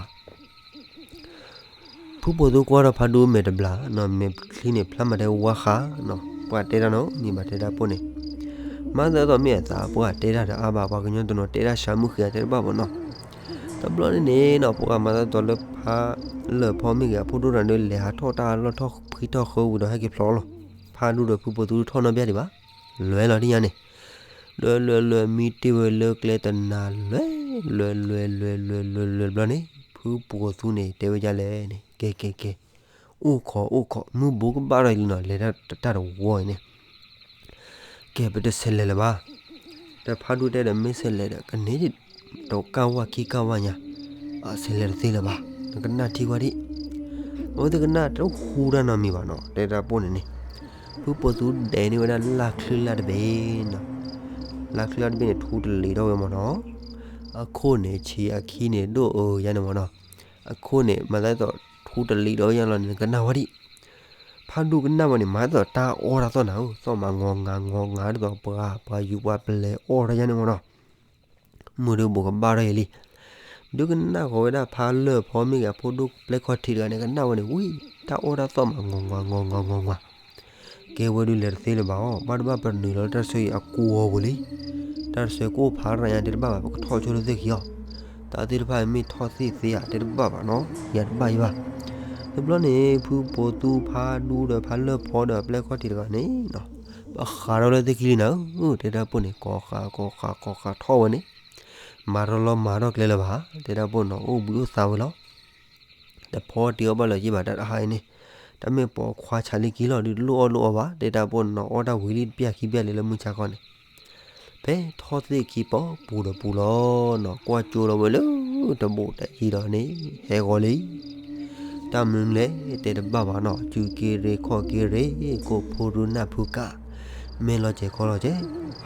ဖုပိာ်သူကွၢ်ဒီးဖးဒူမဲာ်တဘျီနီၤ မဲာ်ချံန့ၣ်ဖျါမးတဲဝါဃးနီၤ ပှၤတဲတၢ်နီၤ မ့ၢ်ဘၣ်တဲတၢ်ပိၢ်န့ၣ်, မၤသးဒ်သိးမ့ၢ်အသးပှၢ်တဲတၢ်ဒီးအါဘၣ် ပှၤကညီတနီၤတဲတၢ်ဆါမုၢ်ဃ့အါတဲတဘၣ်ဘၣ်နီၤ. တဘျီန့ၣ်န့ၣ်နီၤ ပှၤမၤသးဒ်သိးလၢဖးလၢၢ်ဖီမ့ၢ်ဂ့ၤ အဖိဒိၣ်တဂၤဒီးလဲၤဟးထီၣ်တၢ်လီၢ်ထီၣ်ဖှံထီၣ်ဃၢဝံၤဒီးဟဲက့ၤဖျီလီၤ. ဖးဒူဒီးဖုပိာ်သူထီၣ်နီတဘျီဒံးဘၣ်, လဲၤလီၤဒ်ညါန့ၣ် လဲၤလဲၤလဲၤမံတ့ၢ်ဝဲလၢကျဲတနၤ လဲၤလဲၤလဲၤလဲၤလဲၤလဲၤလဲၤတဘျီန့ၣ် ဖုပိာ်သူန့ၣ်တဲဝဲဒ်လဲၣ်န့ၣ် ကဲကဲကဲ အိၣ်ခိးအိၣ်ခိး မုၢ်ဘိကဘၣ်ထီၣ်အံၤလံနီၤ လဲၤတၢ်တဝီအံၤန့ၣ် ကဲပတဆဲးလဲၤလၢၤဘၣ်, ဒီးဖးဒူတဲဒီးမ့ၢ်ဆဲးလဲၤဒီး ကန့ၢ်တကးဝၢ်ခံကးဝၢ်ညါ, အဆဲးလဲၤတသ့လၢၤဘၣ်, နကနၣ်ထံဝဲဒၣ်, အဝဲသ့ၣ်ကနၣ်တဟူတၢ်နီတမံၤဘၣ်နီၤ တဲတၢ်ပိၢ်န့ၣ်န့ၣ်, ဖုပိာ်သူဒဲးန့ၢ်ဝဲဒၣ်လၢ်ချံလၢ်တဘ့ၣ်နီၤ, လၢ်ချံလၢ်တဘ့ၣ်န့ၣ် ထူတလံးထီၣ်ဝဲမ့ၢ်နီၤ, အခိၣ်န့ၣ်ဆံးအခံန့ၣ်ဒိၣ်အၢယါန့ၣ်မ့ၢ်နီၤ, အခိၣ်န့ၣ် မၤသးဒ်သိးထူတလံးထီၣ်ဝဲယါလီၤန့ၣ် နကနၣ်ဝဲဒၣ် ဖးဒူကနၣ်ဝဲန့ၣ် မၤသးဒ်သိးတၢ်အီၣ်တၢ်သီၣ်နၤဧၢ, သီၣ်မးငီၤငၤငီၤငၤဒ်သိးပှၤ ပှၤယူၤပှၤပျဲၤအီၣ်တၢ်ယါန့ၣ်မ့ၢ်နီၤ, မုၢ်ဒုးဘိးကဘၣ်ထီၣ်အံၤလံ, ဒုးကနၣ်ဃီၤဝဲဒၣ်ဖးလၢၢ်ဖီမ့ၢ်ဂ့ၤ အဖိဒိၣ်ပျဲၢ်ခီၣ်ထံးတဂၤန့ၣ် ကနၣ်ဝဲန့ၣ် ဝံၤ တၢ်အီၣ်တၢ်သီၣ်မးငီၤငၤငီၤငၤငီၤငၤ ကဲဝဲဒုးလဲၤတသ့လၢၤဘၣ်အီၤ, ဘၣ်တဘၣ်ပနုာ်လီၤလၢတၢ်တဆၢအံၤအကူအီၤပူၤလံ, တၢ်တဆၢကအိၣ်ဖးရၤညါတဲတဘၣ်ဘၣ် ပကထီၣ်ဆိလၢသ့ၣ်ခံအီၤ, တၢ်သ့ၣ်တဖၣ်မ့ၢ်ထီၣ်သ့ၣ်သ့ဧါတဲတဘၣ်ဘၣ်နီၤ, ယၤတဘၣ်ယဘၣ်, တဘျီန့ၣ် ဖုပိာ်သူဖးဒူဒီးဖးလၢၢ်ဖီဒီးပျဲၢ်ခီၣ်ထံးတဂၤန့ၣ်နီၤ, ဘၣ်ဃးထီၣ်လၢသ့ၣ်ခံလံနၤဧၢ, တဲတၢ်ပိၢ်န့ၣ် ကိးဃာ်ကိးဃာ်ကိးဃာ်ထီၣ်ဝဲန့ၣ်, မၤထီၣ်လီၤမၤထီၣ်ကျဲလၢၤဘၣ်, တဲတၢ်ပိၢ်နီၤ အိၣ်ဘှံးအိၣ်သါဝဲလီၤ တဖီတ့အီၣ်ဘၣ်လၢၤယ့ၢ်ဘၣ်တၢ်တဟါအံၤန့ၣ်, တၢ်မ့ၢ်ပိာ်ခွါဆးလံကံလီၤဒုးတလိၣ်အီၣ်လိၣ်အီဘၣ်, တဲတၢ်ပိၢ်နီၤ အီၣ်တၢ်ဝံၤလံတပျၢ်ခံပျၢ်လံလၢမုၢ်ဆါခီန့ၣ်, ဖဲထီၣ်သ့ၣ်ခံပီပူၤဒီးပူၤလီၤနီၤ, ကွၢ်ကၠိလီၤဝဲလၢတဘိးတယံၤဒီးန့ၣ် ဟဲဂီၤလံ တၢ်မနုၤလဲၣ် တဲတဘၣ်ဘၣ်နီၤ, စုက့ၤရ့ခီၣ်က့ၤရ့ ကိးဖိရူနၢ်ဖုကး, မဲာ်လီၤစဲၤခီလီၤစဲၤ,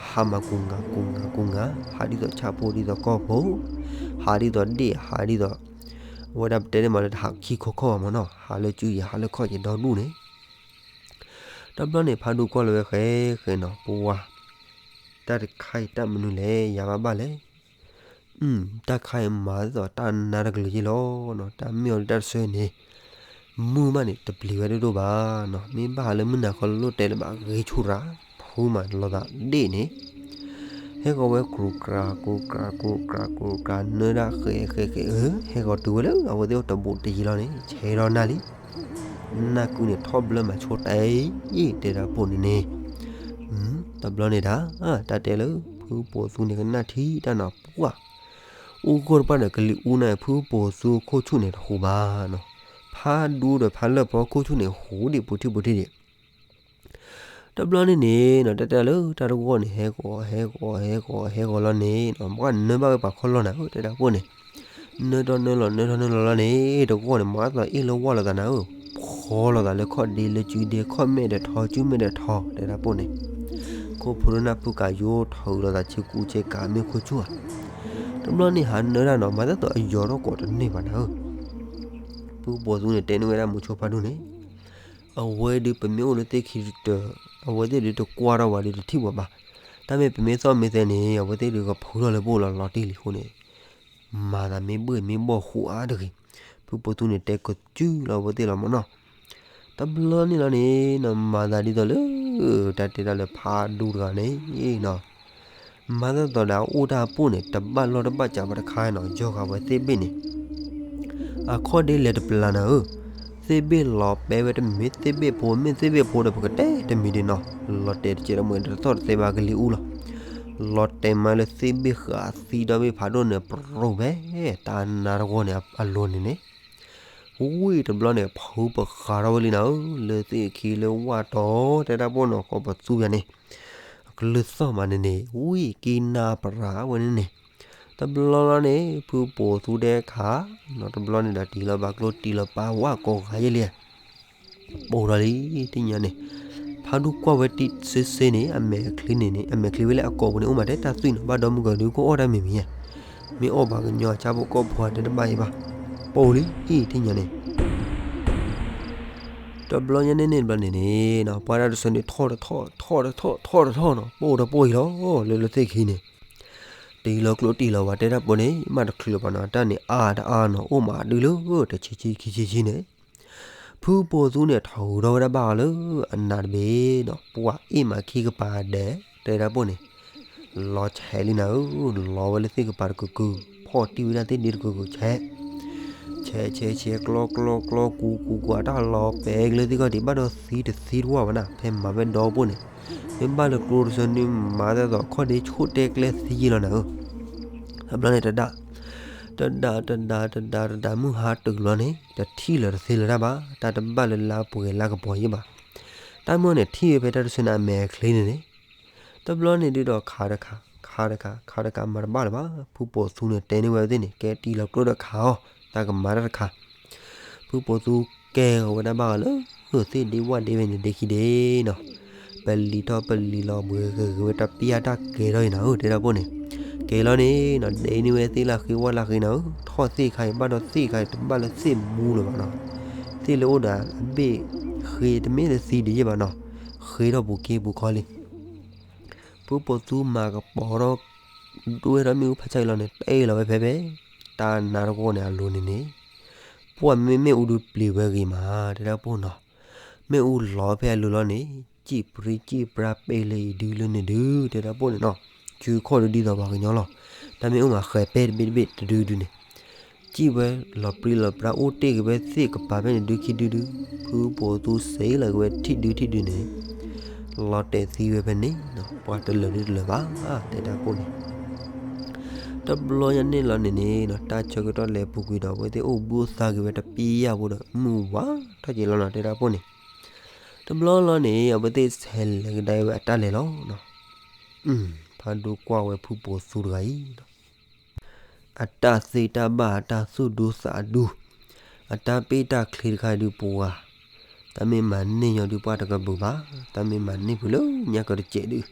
ဟးမးကူငးကူငးကူငး, ဟးဒ်သိးဆၣ်ဖိဒ်သိးကီၢ်ဖိ, ဟးဒ်သိးဒ့ၣ် ဟးဒ်သိး, အဝဲဒၣ်ပတဲန့ၢ်မးလၢတဟးခံခီခီၣ်ဘၣ်မ့ၢ်နီၤ, ဟးလၢစုယံၤ ဟးလၢခီၣ်က့ၤဒီဒူၣ်န့ၣ် တဘျီန့ၣ် ဖးဒူကွၢ်လီၤဝဲဃဲဃဲနီၤ, ပဝါ, တၢ်တခါအံၤတၢ်မနုၤလဲၣ် ယၤဘၣ်ဘၣ်လဲၣ်, တၢ်တခါအံၤမၤဒ်သိးတၢ်နါတကလုာ်ယ့ၢ်လီၤနီၤ, တၢ်မ့ၢ်အီၤလၢတၢ်တဆၢန့ၣ်, မုၢ်မးန့ၣ် တပျံၤဝဲဒိၣ်ဒိၣ်ဘၣ်နီၤ, မ့ၢ်ဘၣ်ဟးလၢမုၢ်နၤခီလၢလိၣ်တဲလၢၤဘၣ် ဂ့ၤဆူၣ်ရၤ, ဖုမးလိာ်သးဒ့ၣ်န့ၣ် ဟဲဂီၤဝဲကြူးကြၤ ကြူးကြၤ ကြူးကြၤ ကြူးကြၤ နၢဒၣ်ဃဲးဃဲးဃဲးဧၢ, ဟဲဂီၤတုၤဝဲလၢအဝဲသ့ၣ်အိၣ်တဘိးတယံၤလီၤန့ၣ် ဆဲးထီၣ်နၢ်လံ, နၢ်ကုန့ၣ်ထီၣ်ဘျၢမးဆိတၢ်အံၤ တဲတၢ်ပိၢ်န့ၣ်န့ၣ်, တဘျီန့ၣ်တၢ်, တၢ်တဲလၢ ဖုပိာ်သူန့ၣ်ကနၣ်ထံတၢ်နီၤပှၢ်, အူကီၢ်တပှၢ်ဒီးကလံၤအူန့ၣ် ဖုပိာ်သူခိၣ်ဆူၣ်န့ၣ်တဟူးဘၣ်နီၤ, ဖးဒူဒီးဖးလၢၢ်ဖီခိၣ်ဆူၣ်န့ၣ် ဟူးဒံးပူၤထံၣ်ပူၤထံၣ်ဒံး တဘျီန့ၣ်န့ၣ်နီၤ တဲတဲလၢတၢ်တဂီၢ်န့ၣ် ဟဲဂီၤ ဟဲဂီၤ ဟဲဂီၤ ဟဲဂီၤလီၤန့ၣ်နီၤ မ့ၢ်နၢဘၣ်ဝဲပှၤခီၣ်လီၢ်နၤဧၢ တဲတၢ်ပိၢ်န့ၣ်, နၢထီၣ်နၢလီၤ နၢထီၣ်နၢလီၤလီၤန့ၣ် တဂီၢ်န့ၣ် မ့ၢ်အသးအ့ၣ်လၢဝၢ်လိာ်သးနၤဧၢ, ဖီလိာ်သးလၢခီၣ်ဒ့လၢစုဒ့ ခီၣ်မဲာ်ဒီးထီ စုမဲာ်ဒီးထီ တဲတၢ်ပိၢ်န့ၣ်, ခိၣ်ဖိဒိၣ်နၢ်ဖုကးယိထီၣ်အုးလိာ်သးဆ့ကူဆ့ကၤမ့ၢ်ခိၣ်ဆူၣ်ဧါ တဘျီန့ၣ်ဟးနၢတၢ်နီၤ မၤသးသိးအယီၤထီၣ်ကိးတန့ၢ်ဘၣ်နၤဧၢ. ဖုပိာ်သူန့ၣ်တဲန့ၢ်ဝဲဒၣ်မိၤဆိဖးဒိၣ်န့ၣ်, အဝဲဒုးပမ့ၢ်အိၣ်လၢသ့ၣ်ခံတတၢၢ်, အဝဲသ့ၣ်ဒုးတကွၢ်ထီၣ်ဝဲဒီးတထံၣ်ဝဲဘၣ်. တၢ်မ့ၢ်ပမ့ၢ်သီၣ်မ့ၢ်သဲန့ၣ် အဝဲသ့ၣ်ဒုးကဖုထီၣ်လၢပအိၣ်လီၤလီၤတံၢ်လံအဃိန့ၣ် မၤသးမ့ၢ်ဘှ့ၣ်မ့ၢ်ဘီၣ်ဃူအါတဂ့ၤ. ဖုပိာ်သူန့ၣ်တဲကစုလီၤအဝဲသ့ၣ်လီၤမ့ၢ်နီၤ. တဘျီန့ၣ်လီၤန့ၣ်နီၤ မၤသးဒ်သိးလၢ တၢ်တဲဒၣ်လၢဖးဒိၣ်တဂၤန့ၣ်နီၤ, မၤသးသိးဒီးအအိၣ်တၢ်ပူၤန့ၣ် တဘၣ်လီၢ်တဘၣ်စးဘၣ်တခါနီၤ ယီဃာ်ဝဲသ့ၣ်ဘ့ၣ်န့ၣ် အခီၣ်ဒ့လဲၤတပျၢ်နၤဧၢ, သ့ၣ်ဘ့ၣ်လီၤပဲဝဲတမံၤ သ့ၣ်ဘ့ၣ်ဖိ မ့ၢ်သ့ၣ်ဘ့ၣ်ဖိဒီးပကတဲတမံၤဒ်နီၤ, လီၤတဲာ်တကဲးတမှဲၤတသီၣ်တသဲဘၣ်ကလံၤအူလီၤ. လီၤတဲာ်မးလၢသ့ၣ်ဘ့ၣ်ဃာ်သံဒီဘ့ၣ်ဖးဒိၣ်န့ၣ် ပရိၣ်ဖဲ တၢ်နါတဂီၢ်န့ၣ်အလိၤန့ၣ်န့ၣ် ဝံၤတဘျီန့ၣ် ဖုပဃးထီၣ်ဝဲလံနၤဧၢ, လၢသ့ၣ်ခံလၢဝၢ်တီတဲဒၣ်ပိၢ်နီၤ ကီးပသူပၠးန့ၣ် အကလုၢ်သီၣ်မးန့ၣ်န့ၣ် ဝံၤက့ၤနၢ်ပရၢ်ဝဲန့ၣ်န့ၣ်, တဘျီလီၤန့ၣ် ဖုပိာ်သူဒဲခါ နီတဘျီန့ၣ်ဒီးတံၤလီၤဘၣ်ကျိတံၤလီၤပာ်ဝဲကိးဂၤယဲၢ်လံ ပိာ်ထီၣ်လံ တညါန့ၣ်, ဖးဒိၣ်ကွၢ်ဝဲတံၢ်စ့စ့န့ၣ် အမဲာ်ချံန့ၣ်န့ၣ် အမဲာ်ချံဝဲလၢအကိာ်ပူၤန့ၣ် အိၣ်မးတဲတၢ်သွံၣ်နီၤ ဘၣ်ဒီမုၢ်ကီၤဒုးကအိၣ်တၢ်မံၤမံၤဧါ, မ့ၢ်အီၣ်ဘၣ်ကညီအဆၣ်ဖိကီၢ်ဖိတဲတဘၣ်အံၤဘၣ်, ပိာ်လံတညါန့ၣ် တဘျီညါန့ၣ်န့ၣ်တဘျီန့ၣ်န့ၣ် ပှၤတၢ်တဆၢန့ၣ်ထီၣ်တထီၣ် ထီၣ်တထီၣ် ထီၣ်တထီၣ်နီၤ ပိာ်တပိာ်အံၤလီၤ လၢလၢသ့ၣ်ခံန့ၣ် တံၤလီၤကျိတံၤလီၤဝဲတဲတၢ်ပိာ်န့ၣ် မ့ၢ်တချုးဘၣ်နီၤ တၢ်န့ၣ်အါတအါနီၤ အိၣ်မးဒုလၢတဆံခံဆံဆံန့ၣ် ဖုပိာ်သူန့ၣ် ထီၣ်ဂုၤထီၣ်ဝဲဒၣ်ဘၣ်အီၤလၢအနးတဘ့ၣ်နီၤ ပှၤအ့ၣ်မးခံကပၤဒဲး တဲတၢ်ပိာ်န့ၣ် လီၤဆဲးလံနၤဧၢ, လီၤဝဲလၢသ့ၣ်ကပၤတကုာ်ကုာ် ဖီၣ်တံၢ်ဝဲဒၣ်သ့ၣ်ဒ့တကုာ်ကုာ်ဆဲး, ဆဲးဆဲးဆဲး ကျီကျီကျီ ကူကူကူကူ အတၢ်လီၤပဲာ်ကလၢသ့ၣ်ခီၣ်ဒံး ဘၣ်ဒီးသံတသံတဝၢ်ဘၣ်နၤ ဖဲမၤဝဲဒီပိာ်န့ၣ်, မ့ၢ်ဘၣ်လၢကျိတဆၢန့ၣ် မၤသးသိးခီၣ်ဒ့ဆိၣ်တဲကျဲသံယံာ်လီၤနၤဧၢ, တဘျီန့ၣ်တဒၣ် တဒၣ်တဒၣ်တဒၣ်တဒၣ် မုၢ်ဟါတုၤတဘျီန့ၣ် တထံၣ်လၢၤတသ့လၢၤတၢ်ဘၣ် တၢ်တဘၣ်လၢလါပှဲၤလါကပီၤယံၤဘၣ်, တၢ်မ့ၢ်န့ၣ် ထံၣ်ဝဲဖဲတၢ်တဆၢန့ၣ်အမဲာ်ချံန့ၣ်န့ၣ်, တဘျီန့ၣ်ဒုးဒီးခးတခါ ခးတခါ ခးတခါမၤတဘၣ်လၢၤဘၣ် ဖုပိာ်သူန့ၣ်တဲန့ၢ်ဝဲသ့ၣ်န့ၣ် ကဲတံၤလီၤကျိဒီးခးအီၤ တၢ်ကမၤတၢ်တခါ ဖုပိာ်သူကဲဂီၤဝဲဒၣ်ဘၣ်ဂၤလၢ သ့ၣ်ဒ့ဝၣ်ဒ့ဝဲန့ၣ်ဒ့ခံဒ့နီၤ, ပလံၤထီၣ်ပလံၤလီၤဘှဲဂဲၤဂ့ၤဝဲတပျၢ်တၢ်ကဲထီၣ်အံၤနၤဧၢ တဲဒၣ်ပိာ်န့ၣ်, ကဲလီၤန့ၣ်နီၤ ဒ့န့ၢ်ဝဲသ့ၣ်လၢဃ့ဝၣ်လၢဃ့နၤဧၢ, ထီၣ်သ့ၣ်ခါအံၤ ဘၣ်ဒီးသ့ၣ်ခါအံၤ တဘၣ်လၢသ့ၣ်မူလၢၤဘၣ်နီၤ, သ့ၣ်လၢအိၣ်ဒီးအဘ့ၣ်ဃ့တမ့ၢ်တသံဒံးယဲၢ်ဘၣ်နီၤ, ဃ့ထီၣ်ပူၤက့ပူၤခီလံ ဖုပိာ်သူမၤကပီၤထီၣ် ဒွဲၣ်ထီၣ်မ့ၣ်အူဖးဆါအံၤလီၤန့ၣ် တအဲၣ်လီၤဝဲဖဲဖဲ တၢ်နါတဂီၢ်န့ၣ်အလိၤန့ၣ်န့ၣ်, ပှၢ်မ့မ့ၢ်အူဒုးပျံၤဝဲဂ့ၤမး တဲဒၣ်ပိာ်နီၤ, မ့ၣ်အူလီၤဖဲအလိၤလီၤန့ၣ် စံၣ်ပြံစံၣ်ပြါပဲလၢအံၤဒုလၢန့ၣ်ဒု တဲဒၣ်ပိာ်န့ၣ်နီၤ, စုခီၣ်ဒုဒ်သိးပှၤကညီလီၤ, တၢ်မ့ၢ်အိၣ်မးဃဲၤပဲတဘ့ၣ်တဘ့ၣ်တဒုဒုန့ၣ် စံၣ်ဝဲလီၤပြံလီၤပြါအိၣ်တ့ၢ်က့ၤဝဲသ့ၣ်ကပၤဖဲန့ၣ်ဒုခံဒုဒု, ဖုပိာ်သူစ့လီၤက့ၤဝဲထံၣ်ဒုထံၣ်ဒုန့ၣ်, လီၤတဲာ်သံဝဲဖဲန့ၣ်နီၤ, ပှၤတလၢာ်ဒုတလၢာ်ဘၣ် တဲတၢ်ပိာ်န့ၣ်, တဘျီညါန့ၣ်လီၤန့ၣ်န့ၣ်နီၤ တၢ်ဆၢကတီၢ်လဲၤပူၤကွံာ်ဒီး အဝဲသ့ၣ်အိၣ်ဘှံးအိၣ်သါက့ၤဝဲတပျၢ်ဖိဒီး မုၢ်ဝါထီၣ်က့ၤလီၤနီၤ တဲတၢ်ပိာ်န့ၣ်, တဘျီလီၤန့ၣ် အဝဲသ့ၣ်ဆဲးလဲၤကဒါဝဲအတၢ်လဲၤလီၤနီၤ, ဖးဒိၣ်ကွၢ်ဝဲဖုပိာ်သူတဂၤအံၤ အတၢ်သ့တၢ်ဘၣ် အတၢ်သူၣ်ဒူသးဒူ, အတၢ်ပ့ၢ်တၢ်ချ့တခါဒုးပှၤ, တၢ်မ့ၢ်မၤန့ၢ်ညီဒုးပှၤတကပၤဘၣ်, တၢ်မ့ၢ်မၤန့ၢ်ဖုးလၢညါကတစဲးဒုး,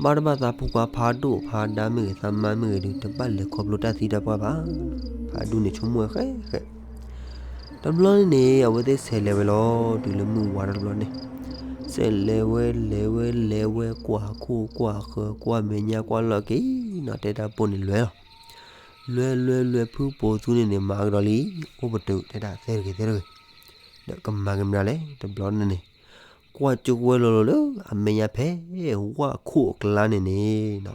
ဘၣ်တဘၣ်သးဖိခွါဖးဒိၣ်ဖးဒါမ့ၢ်ဂ့ၤ သးမါမ့ၢ်ဂ့ၤဒုး တဘၣ်လဲၤခီဖျိတၢ်သံတၢ်ပှၢ်ဘၣ်, ဖးဒိၣ်န့ၣ်ဆိကမိၣ်ဝဲဃဲဃဲ တဘျီန့ၣ်န့ၣ် အဝဲသ့ၣ်ဆဲးလဲၤဝဲလီၤ တုၤလၢမုၢ်ဝါထီၣ်တဘျီန့ၣ်, ဆဲးလဲၤဝဲလဲၤဝဲလဲၤဝဲ ကွၢ်ခိၣ်ကွၢ်ဃၢၤ ကွၢ်မဲာ်ညါကွၢ်လီၢ်က့ၤနီၤ တဲတၢ်ပိာ်န့ၣ်လွဲလီၤ, လွဲလွဲလွဲ ဖုပိာ်သူန့ၣ်န့ၣ် မၤကဒီးလံ, အိၣ်ပတုာ် တဲဒၣ်သဲတဂ့ၤသဲတဂ့ၤ, ဒီးကမၤက့ၤမတၤလဲၣ် တဘျီန့ၣ်န့ၣ်, ကွၢ်ကၠိဝဲလီၤလီၤလၢ အမဲာ်ညါဖဲ ဝၣ်ခိၣ်အကျါန့ၣ်န့ၣ်နီၤ,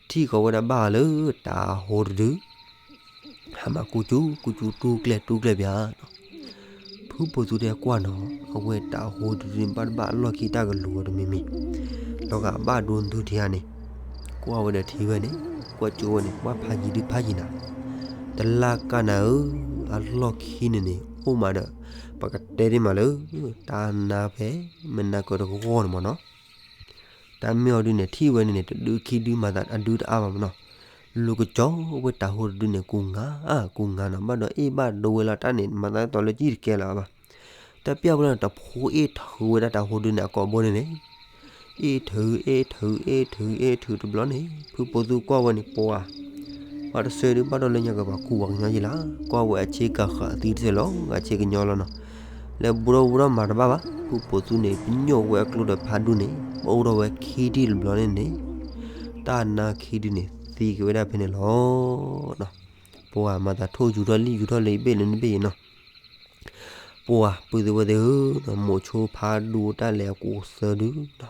ထံၣ်ဃီၤဝဲဒၣ်ဘၣ်လၢတၤဟိတဒု ဟးမၤကူကၠူကူကၠူတူၢ်ကျဲၣ်တူၢ်ကျဲၣ်ပၠးနီၤ, ဖုပိာ်သူတဲကွၢ်နီၤ အဝဲတၤဟိတဒုန့ၣ် ဘၣ်တဘၣ်အလီၢ်ခံတၢ်ကလူၤအီၤတမံၤမံၤ, လီၤဂာ်ဘၣ်ဒိဒုထံဧါန့ၣ်, ကွၢ်ဝဲဒီးထံဝဲန့ၣ်, ကွၢ်ကၠိဝဲန့ၣ် ကွၢ်ဖးယံၤဒုဖးယံၤနၤ, တလၢ်ကၢ်နၤဧၢ, အလီၢ်ခံန့ၣ်န့ၣ် အိၣ်မးဒီး ပကတဲဒ်မးလၢ တၢ်နါဖဲ မနၤကၢတဂီၢ်န့ၣ်မးနီၤ တၢ်မ့ၢ်အီၤဒုန့ၣ် ထံၣ်ဝဲန့ၣ်န့ၣ် တဒုခံဒုမၤသးအဒုတအါဘၣ်မးနီၤ, လူၤကစီၤဝဲတၤဟိတဒုန့ၣ် ကူငါ ကူငါနီၤ ဘၣ်ဒီးအ့ၣ်ဘၣ်ဒိဝဲလီၤတၢ်န့ၣ် မၤသးတၢ်လၢကံၣ်တကဲလၢၤဘၣ်, တပျၢ်ဖိလီၤန့ၣ် တဖိအ့ၣ်ထုးဝဲဒၣ်တၤဟိဒုန့ၣ် အကိာ်ဘိန့ၣ်န့ၣ်, အ့ၣ်ထုး အ့ၣ်ထုး အ့ၣ်ထုး အ့ၣ်ထုးတဘျီန့ၣ် ဖုပိာ်သူကွၢ်ဝဲန့ၣ် ပှၤ ပှၤတဆၢဒုးဘၣ်ဒီးလၢညါကဘၣ်ကူၣ်ပှၤကညီယ့လီၤ, ကွၢ်ဝဲအဆ့ကၤဃးအသံတဆၢလီၤ, အဆ့ကညီလီၤနီၤ. လဲၤဘူးထီၣ်ဘူးထီၣ်မၤတဘၣ်ဘၣ်, ဖုပိာ်သူန့ၣ် ပညိၣ်ဝဲအကျိဒီးဖးဒူၣ်န့ၣ် အိၣ်ထီၣ်ဝဲခံထံၣ်တဘျီန့ၣ်န့ၣ်, တၢ်နါခံဒုန့ၣ် သံက့ၤဝဲဒၣ်ဖဲန့ၣ်လီၤနီၤ. ပှၤမၤသးထိၣ်ယူၤထီၣ်လံ ယူၤထီၣ်လံ ဘ့ၣ်လၢနဘ့ၣ်အံၤနီၤ. ပှၤပုၢ်သ့ၣ်ဝဲၢ်သ့ၣ်ဧၢ, မိၤဆိဖးဒူၣ်တၢ်လဲၤအကူၣ်သၢဒုနီၤ,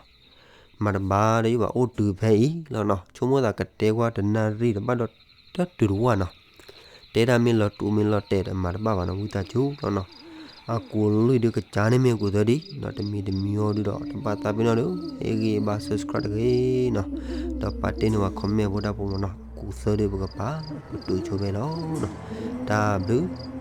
မၤတဘၣ်ဒီးယဘၣ်အိၣ်တုၤဖဲအံၤလီၤနီၤ. ဆိကမိၣ်သးကတဲကွၢ်တနၣ်ရံၣ်ဒီး ဘၣ်ဒီးတတုၤတဝၢ်နီၤ. တဲဒၣ်မ့ၢ်လီၤတူာ်မ့ၢ်လီၤတဲာ်ဒီးမၤတဘၣ်ဘၣ်နီၤ ဝံသးစူၤလီၤနီၤ. အကူၣ်လွံၢ်ဒုကစၢ်န့ၣ်မ့ၢ်အကူၣ်သၢဒံးနီၤ, တမံၤတမံၤအီၤဒုဒီး တဘၣ်သးပ့ၤနီၣ်ဒီး ဟ့ၣ်ဂံၢ်ဘါ subscribe တဂ့ၤနီၤ, ဒီးပာ်တ့ၢ်န့ၢ်ဝဲ comment ဖိတၢ်ဖိမးနီၤ. အကူၣ်သၢဒုပကပာ် ပတုၤဆိဖဲလီၤနီၤ. တၢ်ဘျုး